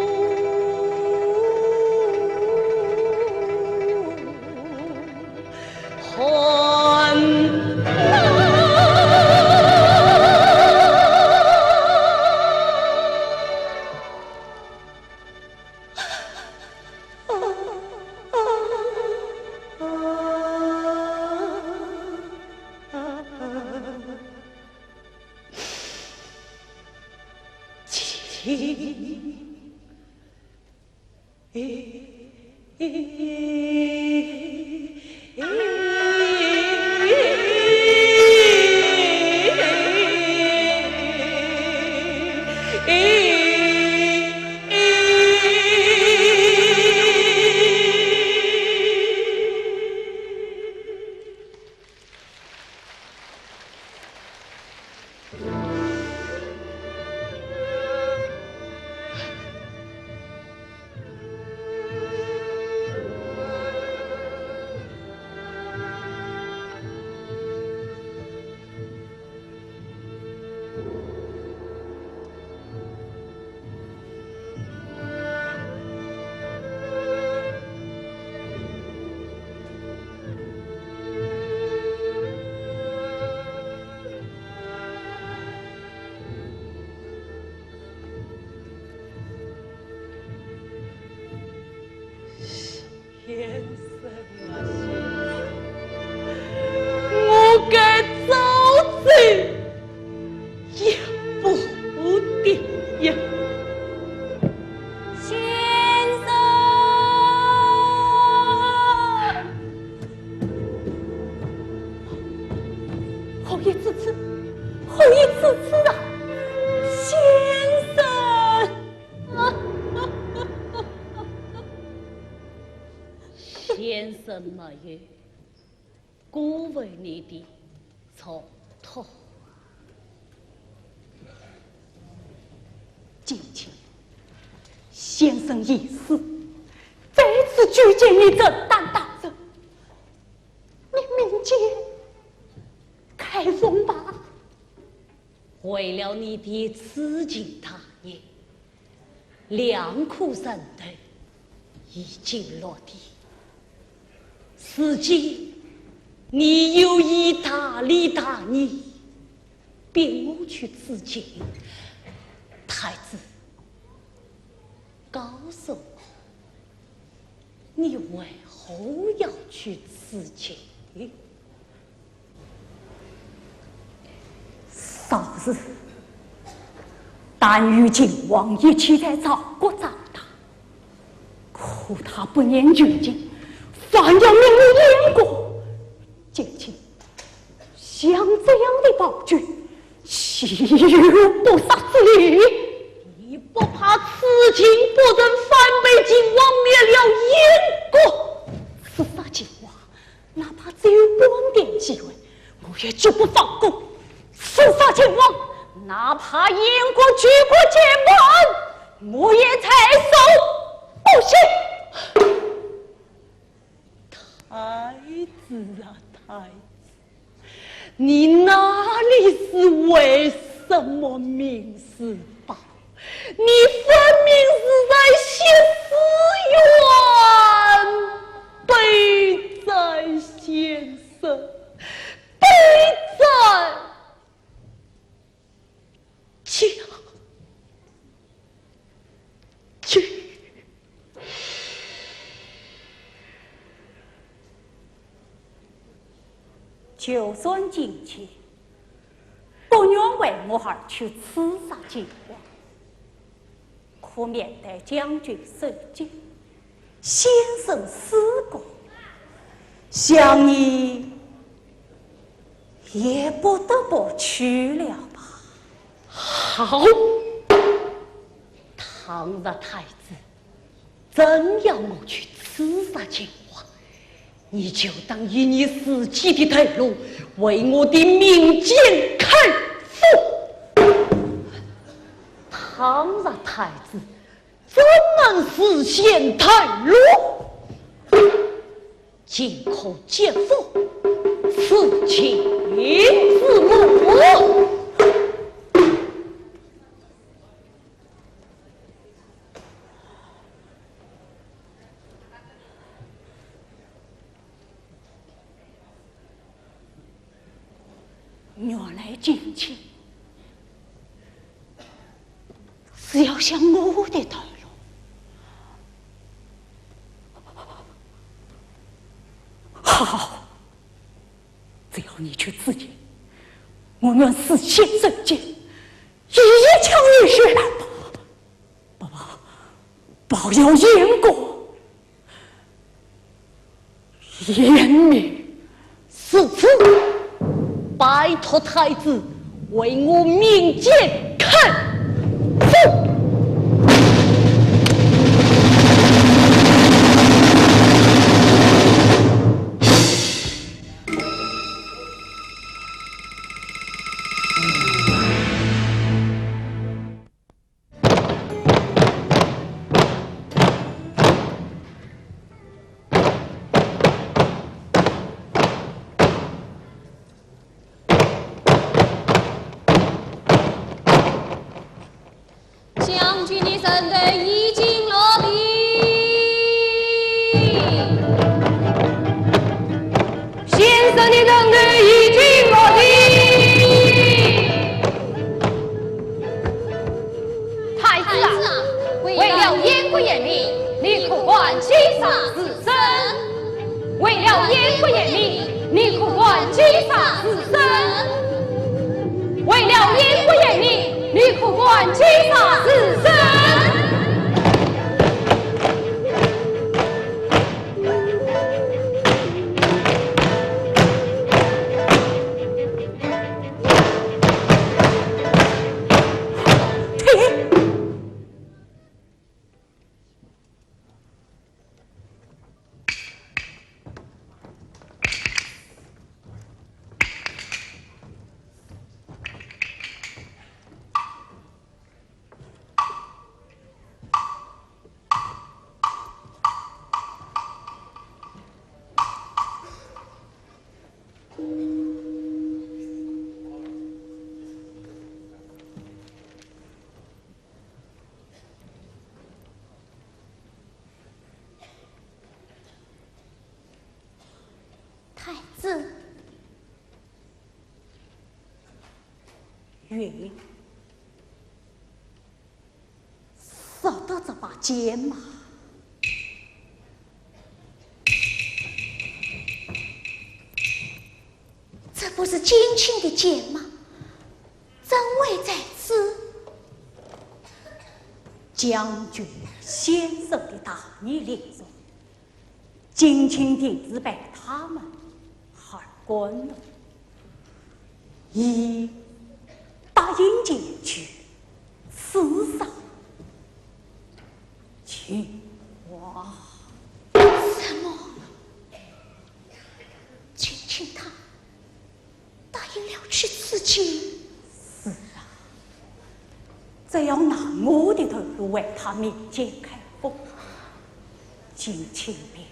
真没有辜负你的嘱托。今天，先生已死，在此举荐你正当大人，你命贱开封吧。为了你的痴情大业， 两颗人头已经落地。如今你有一大利大义，逼我去自尽。太子，告诉我，你为何要去自尽？ 少时，但与秦王一起在赵国长大，可他不念旧情，反要命我燕国。今天，像这样的暴君，岂有不杀之理？你不怕痴情不仁，反被秦王灭了燕国？刺杀秦王， 哪怕只有半点机会，我也绝不放过。刺杀秦王，哪怕燕国举国皆反，我也在所不惜。太子啊，太子，你哪里是为什么明事报？ 你分明是在写私怨，悲哉先生，悲哉将军。 就算今天不愿为我而去刺杀秦王，可面对将军受戒，先生死过，想你也不得不去了吧？好，倘若太子 真要我去刺杀秦王，你就当以你自己的头颅为我的命贱开封。倘若太子真能实现头颅， 今可接封，赐秦子母。原来今天 是要想我的头颅。好，只要你去自尽，我愿死血受尽，一一将你血染吧。不报，报效燕国。 贤明。是此，拜托太子为我命贱开封。将军的人头已经落地。 先生的人头已经落地。太子啊，为了燕国人民，你可管七杀四生。为了燕国人民，你可管七杀四生。为了燕国人民，你可管七杀四生。子。云，识得这把剑吗？这不是金卿的剑吗？怎会在此？将军先生的大义凛然， 金卿定是被他们害昏了。已答应前去刺杀秦王。什么？金卿他 答应了去刺杀？是啊，只要拿我的头颅为他民间开封，金卿便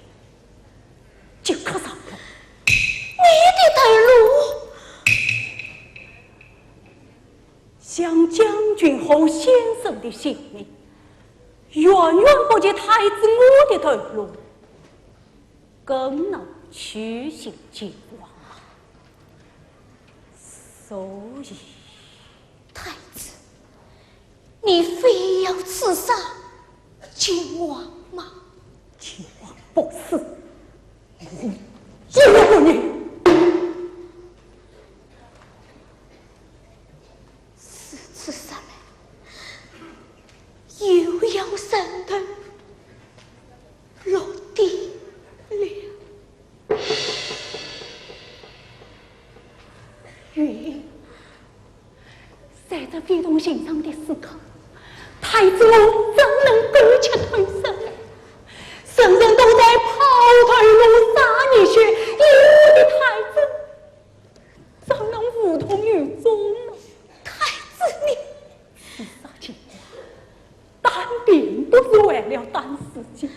即刻上路。你的头颅？想将军和先生的性命，远远不及太子我的头颅。 更能取信秦王啊。所以，太子，你非要刺杀秦王吗？秦王不死，我也不宁。如此说来，又要人头 落地了。云，在这非同寻常的时刻，太子我怎能苟且吞声？人人都在抛头颅洒热血，我的太子怎能无动于衷呢？太子你……刺杀秦王， 但并不是为了单自己，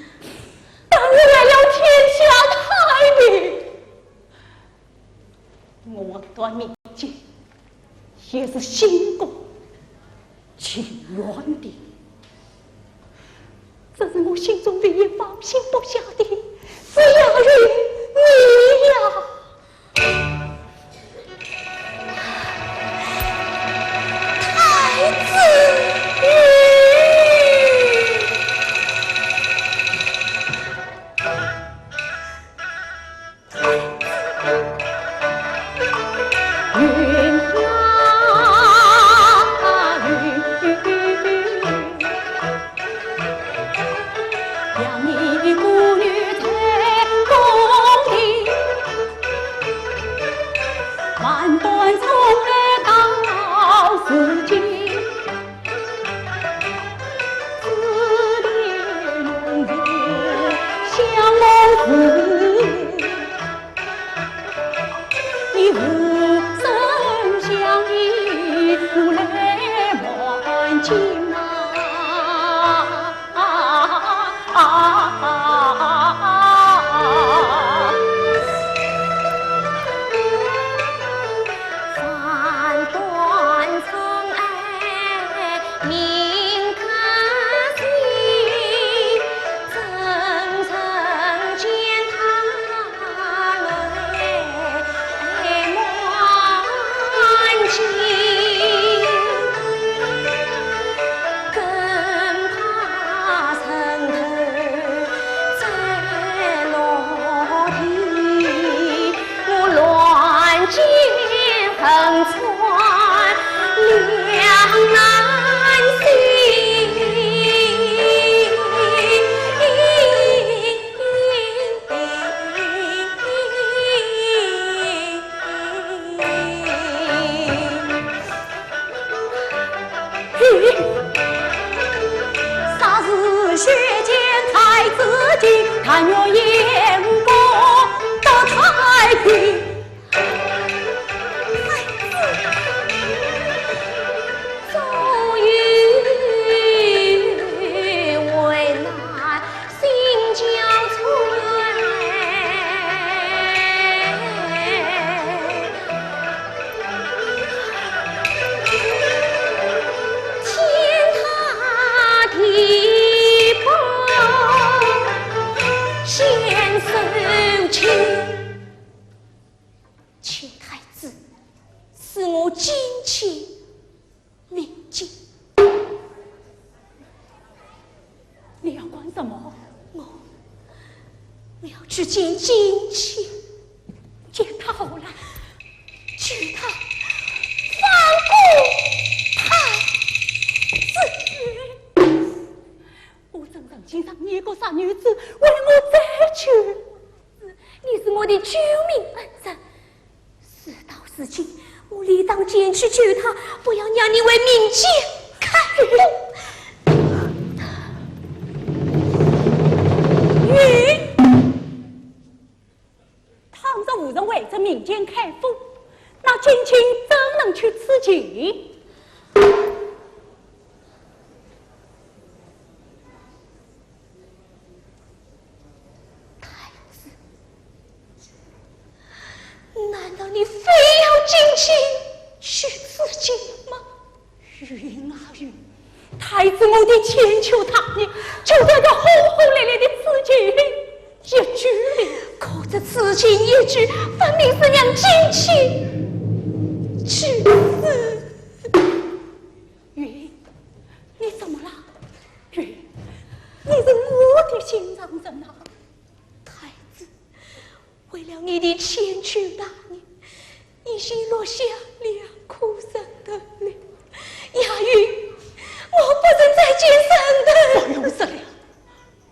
但是为了天下太平。我断命剑也是心甘情愿的，只是我心中唯一放心不下的是雅云你呀。 太子。什么？我，我要去见金卿。见他何来？求他放过太子。我怎曾经让你一个傻女子为我再去？你是我的救命恩人， 事到如今，我理当前去救他，不要让你为民间开脱。云，倘若无人为这民间开脱，那金卿怎能去刺秦？ 太子，难道你非要金卿去刺秦吗？云啊云，太子我的千秋大业，就在这轰轰烈烈的刺秦一举了。可这刺秦一举，分明是让金卿去刺。云，你怎么了？云，你是我的心上人啊！太子，为了你的千秋大业，你已经落下两颗人头了。雅云，我不能再见人头。不用说了，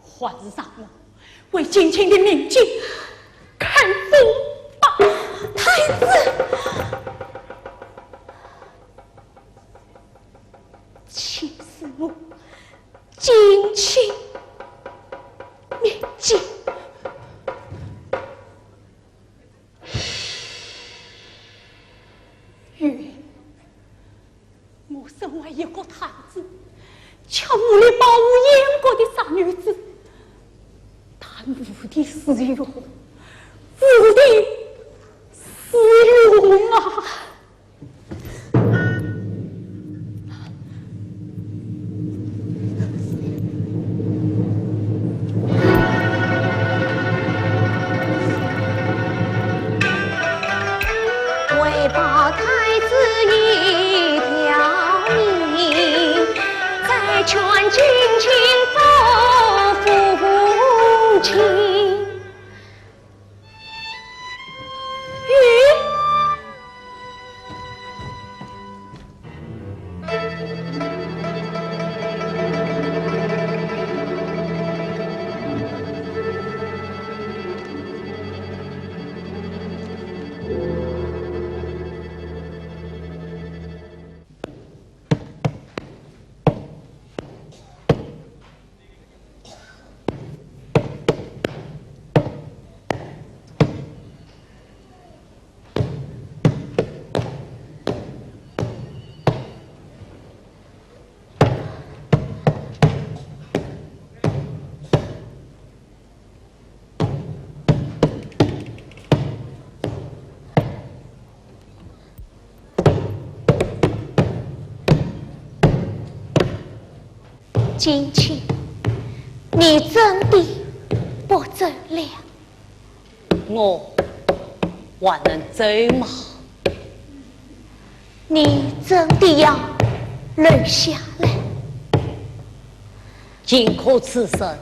还是让我为金卿的命计开脱吧。太子，请赐我金卿命计。 云，我身为一个太子，却无力保护燕国的傻女子，她无地自容，无地自容啊！ 为报太子一条命，再劝金卿复父亲。 金卿，你真的不走了？我还能走吗？你真的要留下来？ 荆轲此生，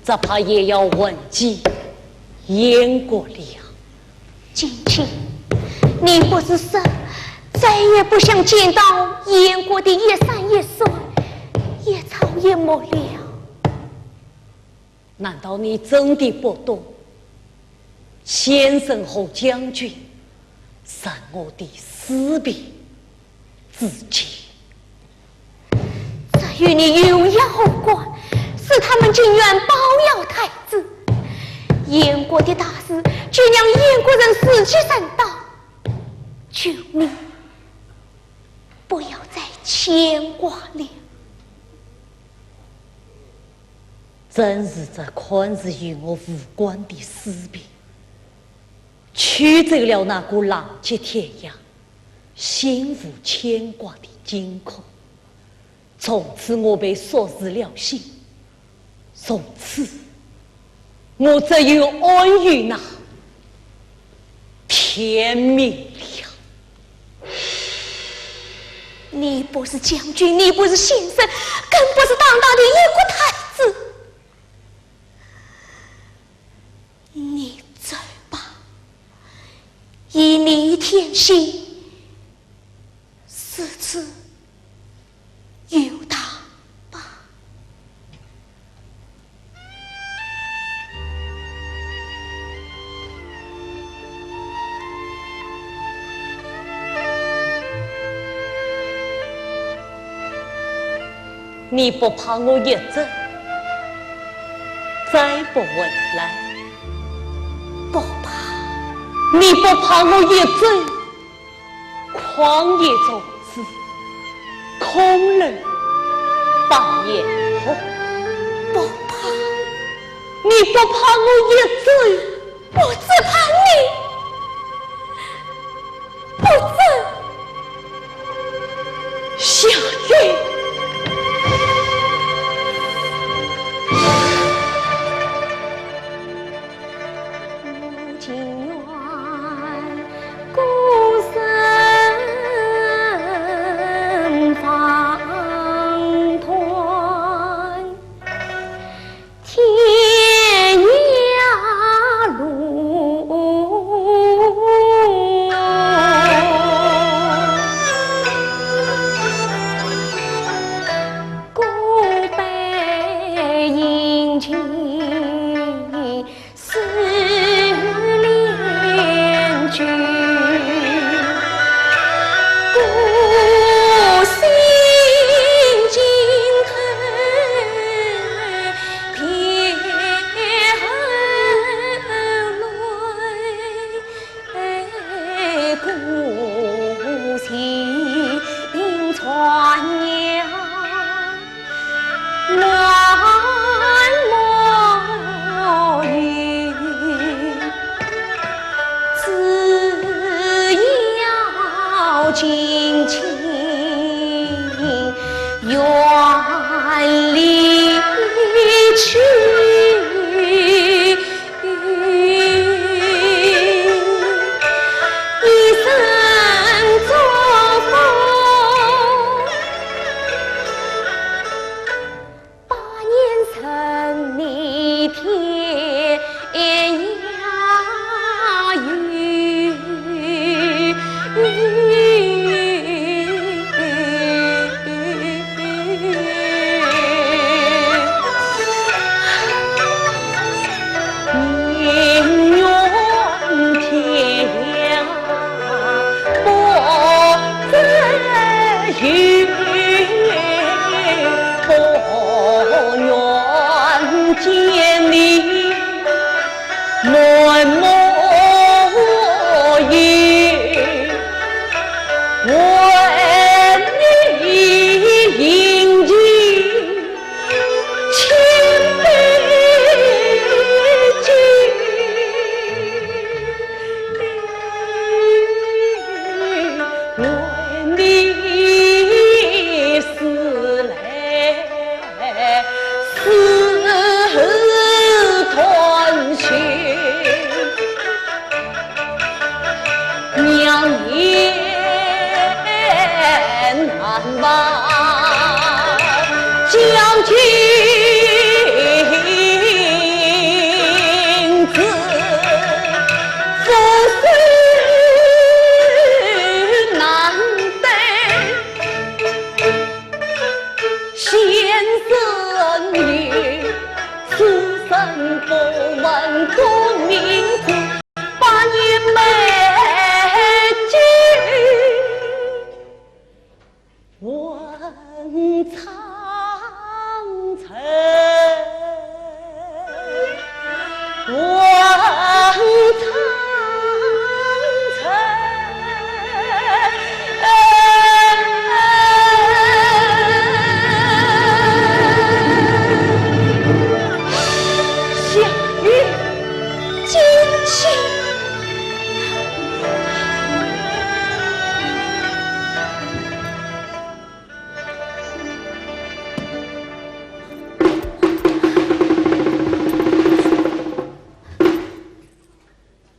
只怕也要混迹燕国了。金卿，你不是说再也不想见到燕国的一山一水、一草一木了？难道你真的不懂先生和将军 赠我的诗篇之情。这与你有何关？是他们情愿包养太子，燕国的大事就让燕国人自己承担，求你不要再牵挂了。正是这看似与我无关的诗篇， 驱走了那个浪迹天涯、心无牵挂的荆轲。从此我被锁住了心，从此我只有安于那天命了。你不是将军，你不是先生，更不是堂堂的一国太子。以你天心，如此由他吧。 你不怕我一走，再不回来？不怕。你不怕我一走，旷野终日，空留白眼红？不怕。你不怕我一走， 我只怕你不走。夏云。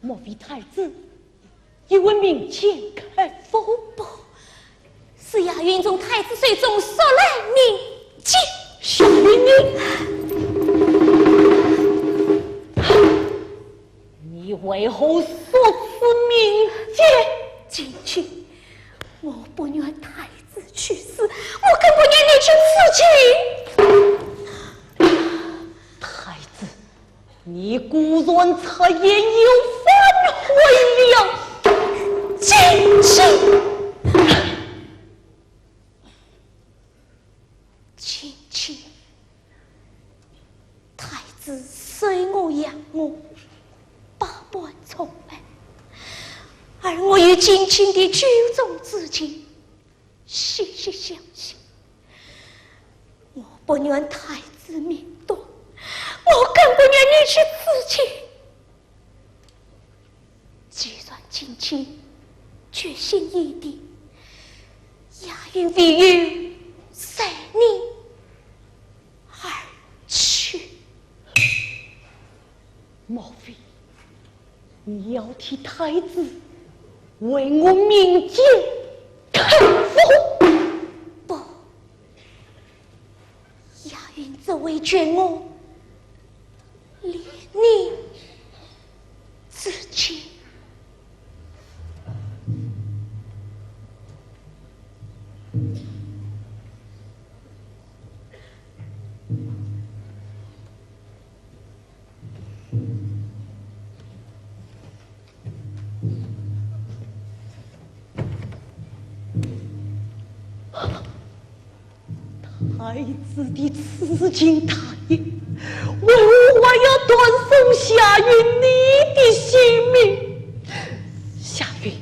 莫非太子又问民间开封？不，是押运从太子手中索来民间。夏云，你，你为何说此名字？太子，你果然出言有反悔了。金卿，金卿，太子收我养我，百般宠爱，而我与金卿的酒中之情， 息息相惜。我不愿太子明断，我更不愿你去自尽。既然金卿决心已定，雅云唯有随你而去。莫非 你要替太子为我鸣冤？不，雅云只为劝我怜你自己。 太子的痴情大意，为何还要断送夏云你的性命？夏云，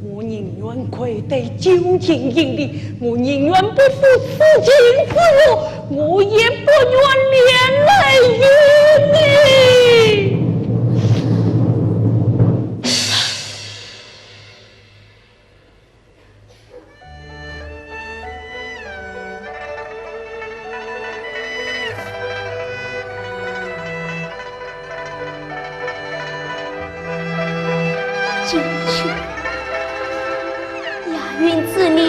我宁愿跪在九泉阴里，我宁愿不负此情之辱，我也不愿连累于你。 金卿，雅云知你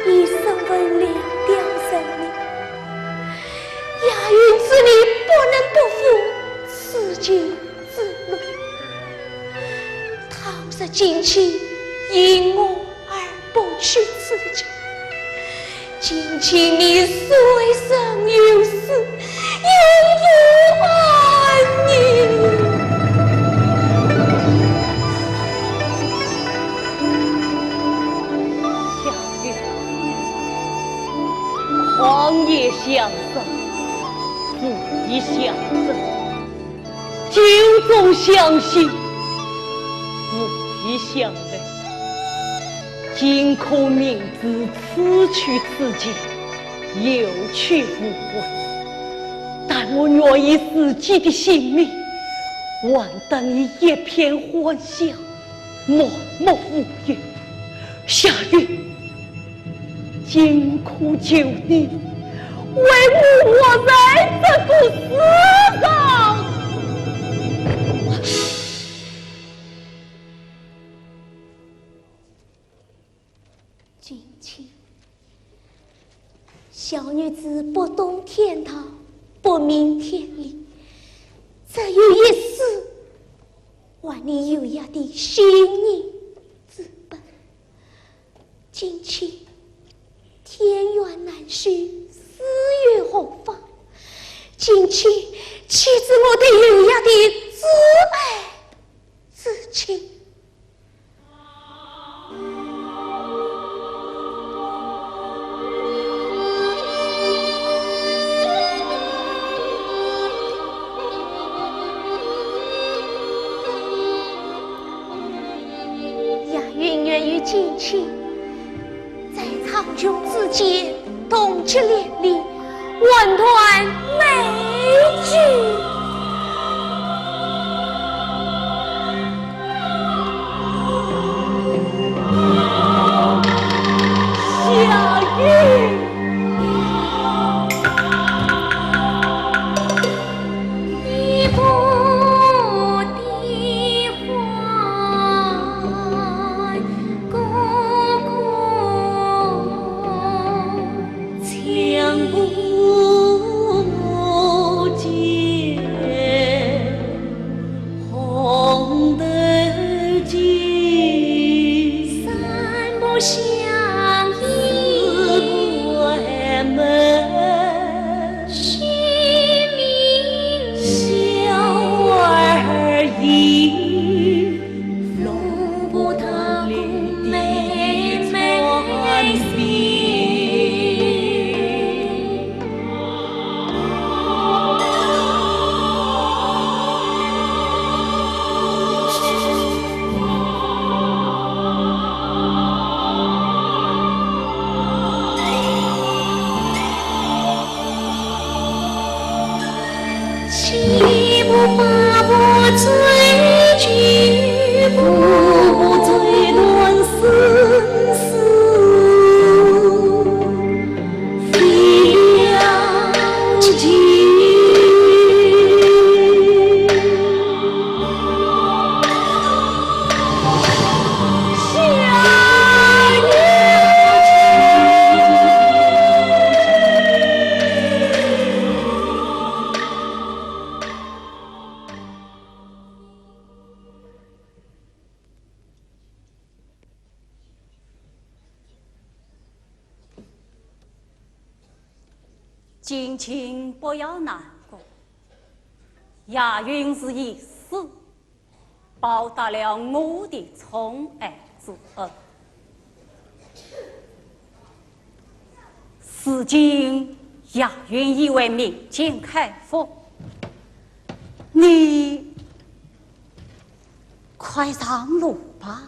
已身为良将人命，雅云知你不能不负此情 之路。倘若金卿因我而不去自尽，金卿你虽生有死，永无安宁。夏云，狂言相生，负义相生。 酒中相惜，无意相累。金卿明知此去此情，有去无回，但我愿以自己的性命，换得你一片欢笑，满目无忧。夏云， 金卿求你，为我活在这个世上。金卿，小女子不懂天道，不明天理，只有一死，还你有约的性命之本。 金卿，天缘难续，死又何妨？金卿，岂止我对有约的至爱之情。 雅云愿与金卿在苍穹之间同结连理，魂断梦归。夏云。门，鸡鸣小儿啼，龙舞大鼓妹妹啼。 七步八步追，九步追短生死飞了尽。金卿不要难过，雅云是一死，报答了我的宠爱之恩。如今雅云已为民间开封，你快上路吧。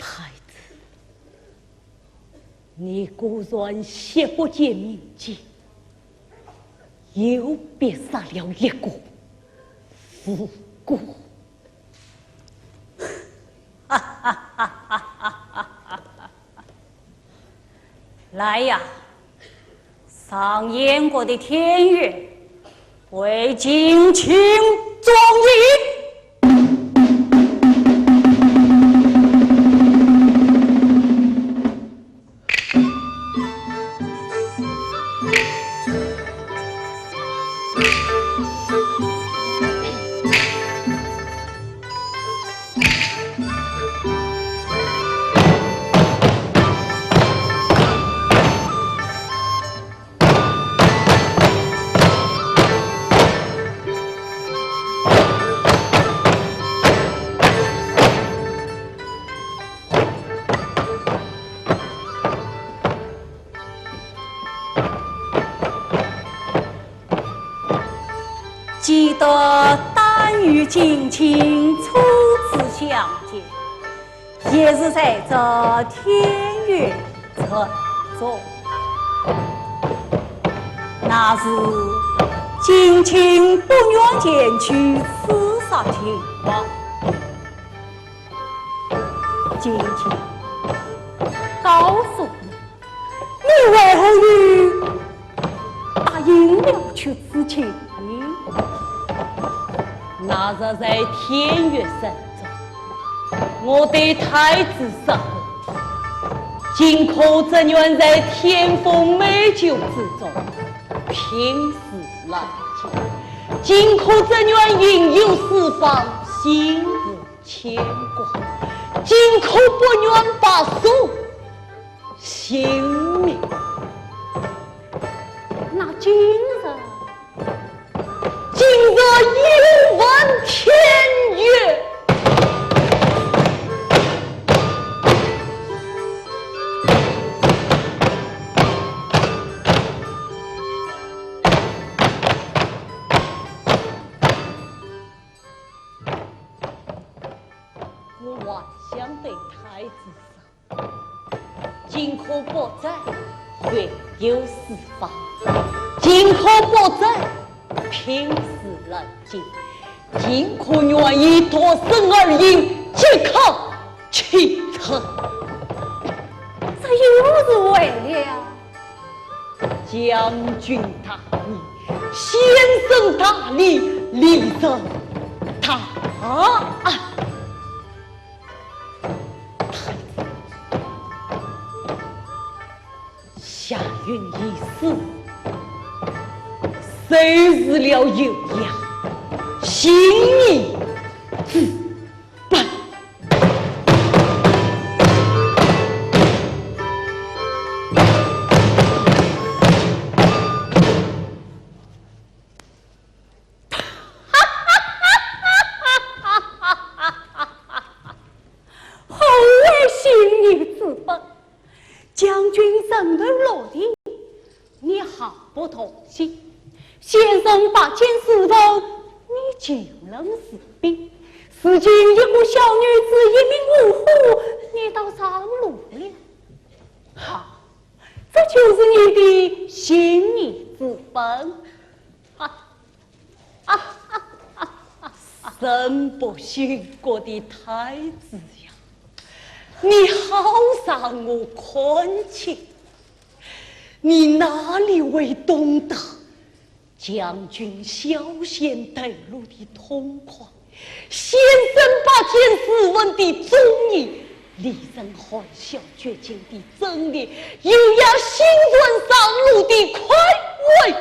太子，你果然血不见民间，又别杀了一个无辜。 来呀，上燕国的天乐，为金卿作揖。 既得单与金卿初次相见，也是在这天乐城中。那时金卿不愿前去刺杀秦王。 金卿，告诉我，你为何又答应了去刺秦？那日在天乐城中，我对太子说过，今可只愿在甜风美酒之中，拼死来见。今可只愿云游四方，心无 牵挂，今可不愿白首姓名。那今日？今日有问天乐。 我还想对太子说，今可不在云游四方，今可不在拼死来见。尽可愿意脱身而行，即可启程。这又是为了？将军大义，先生大礼，李仁大安。 夏云一死，收拾了油压，行你之本。何为行你之本？ 将军人头落地，你毫不动心。先生拔剑自刎，你竟然自毙。如今一个小女子一命呜呼，你倒上路了。好，这就是你的行你之本。啊， 啊，啊，啊，啊，人不醒觉的太子呀，你好让我看清，你哪里会懂得将军小仙头颅的痛快，先生拔剑自刎的忠义，李仁含笑绝情的真烈，又要心存上路的快慰。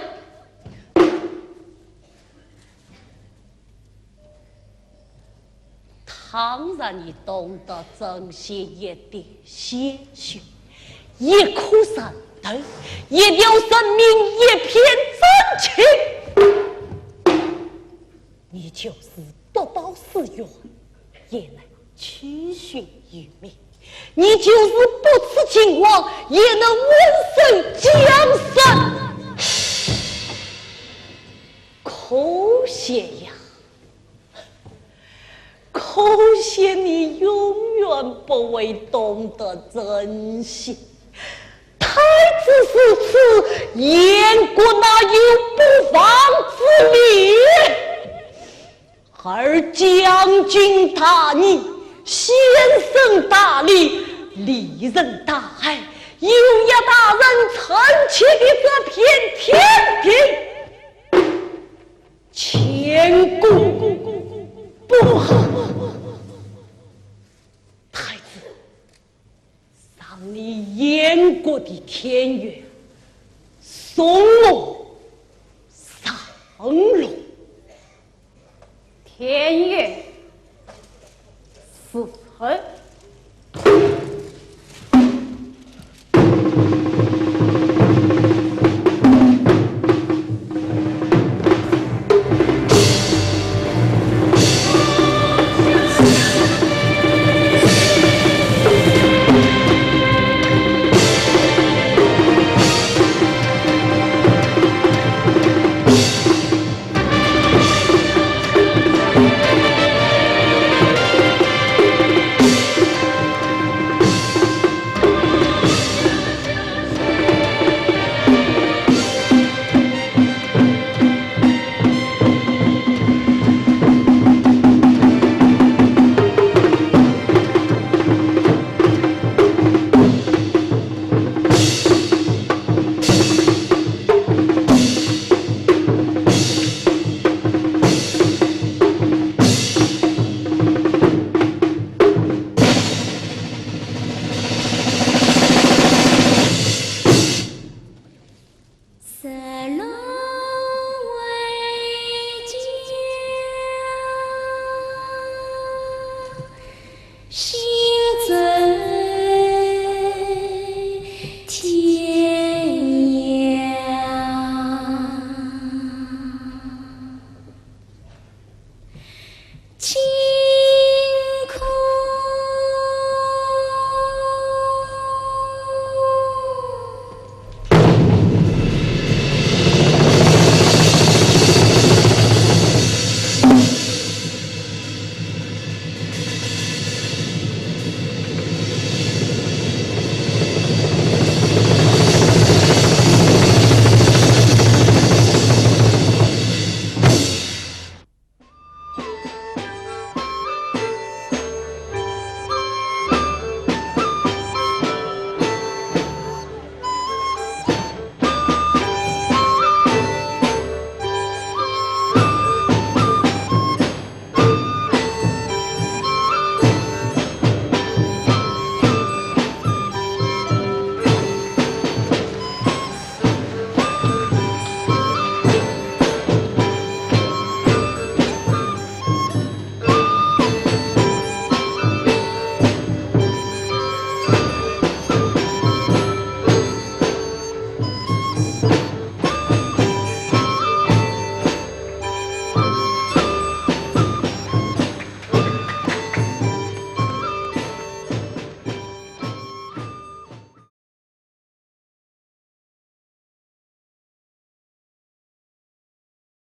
倘然你懂得这些一点些许，一颗人头，一条人命，一片真情，你就是不报私冤，也能七旬余命。 你就是不辞秦王，也能稳守江山。可惜呀，可惜你永远不会懂得珍惜。太子如此，燕国哪有不亡之理？ 而将军大义，先生大礼，李仁大爱，又要大人臣妾的这片天地，乾坤不和。太子， 让你燕国的天元送我上路。天元侍候。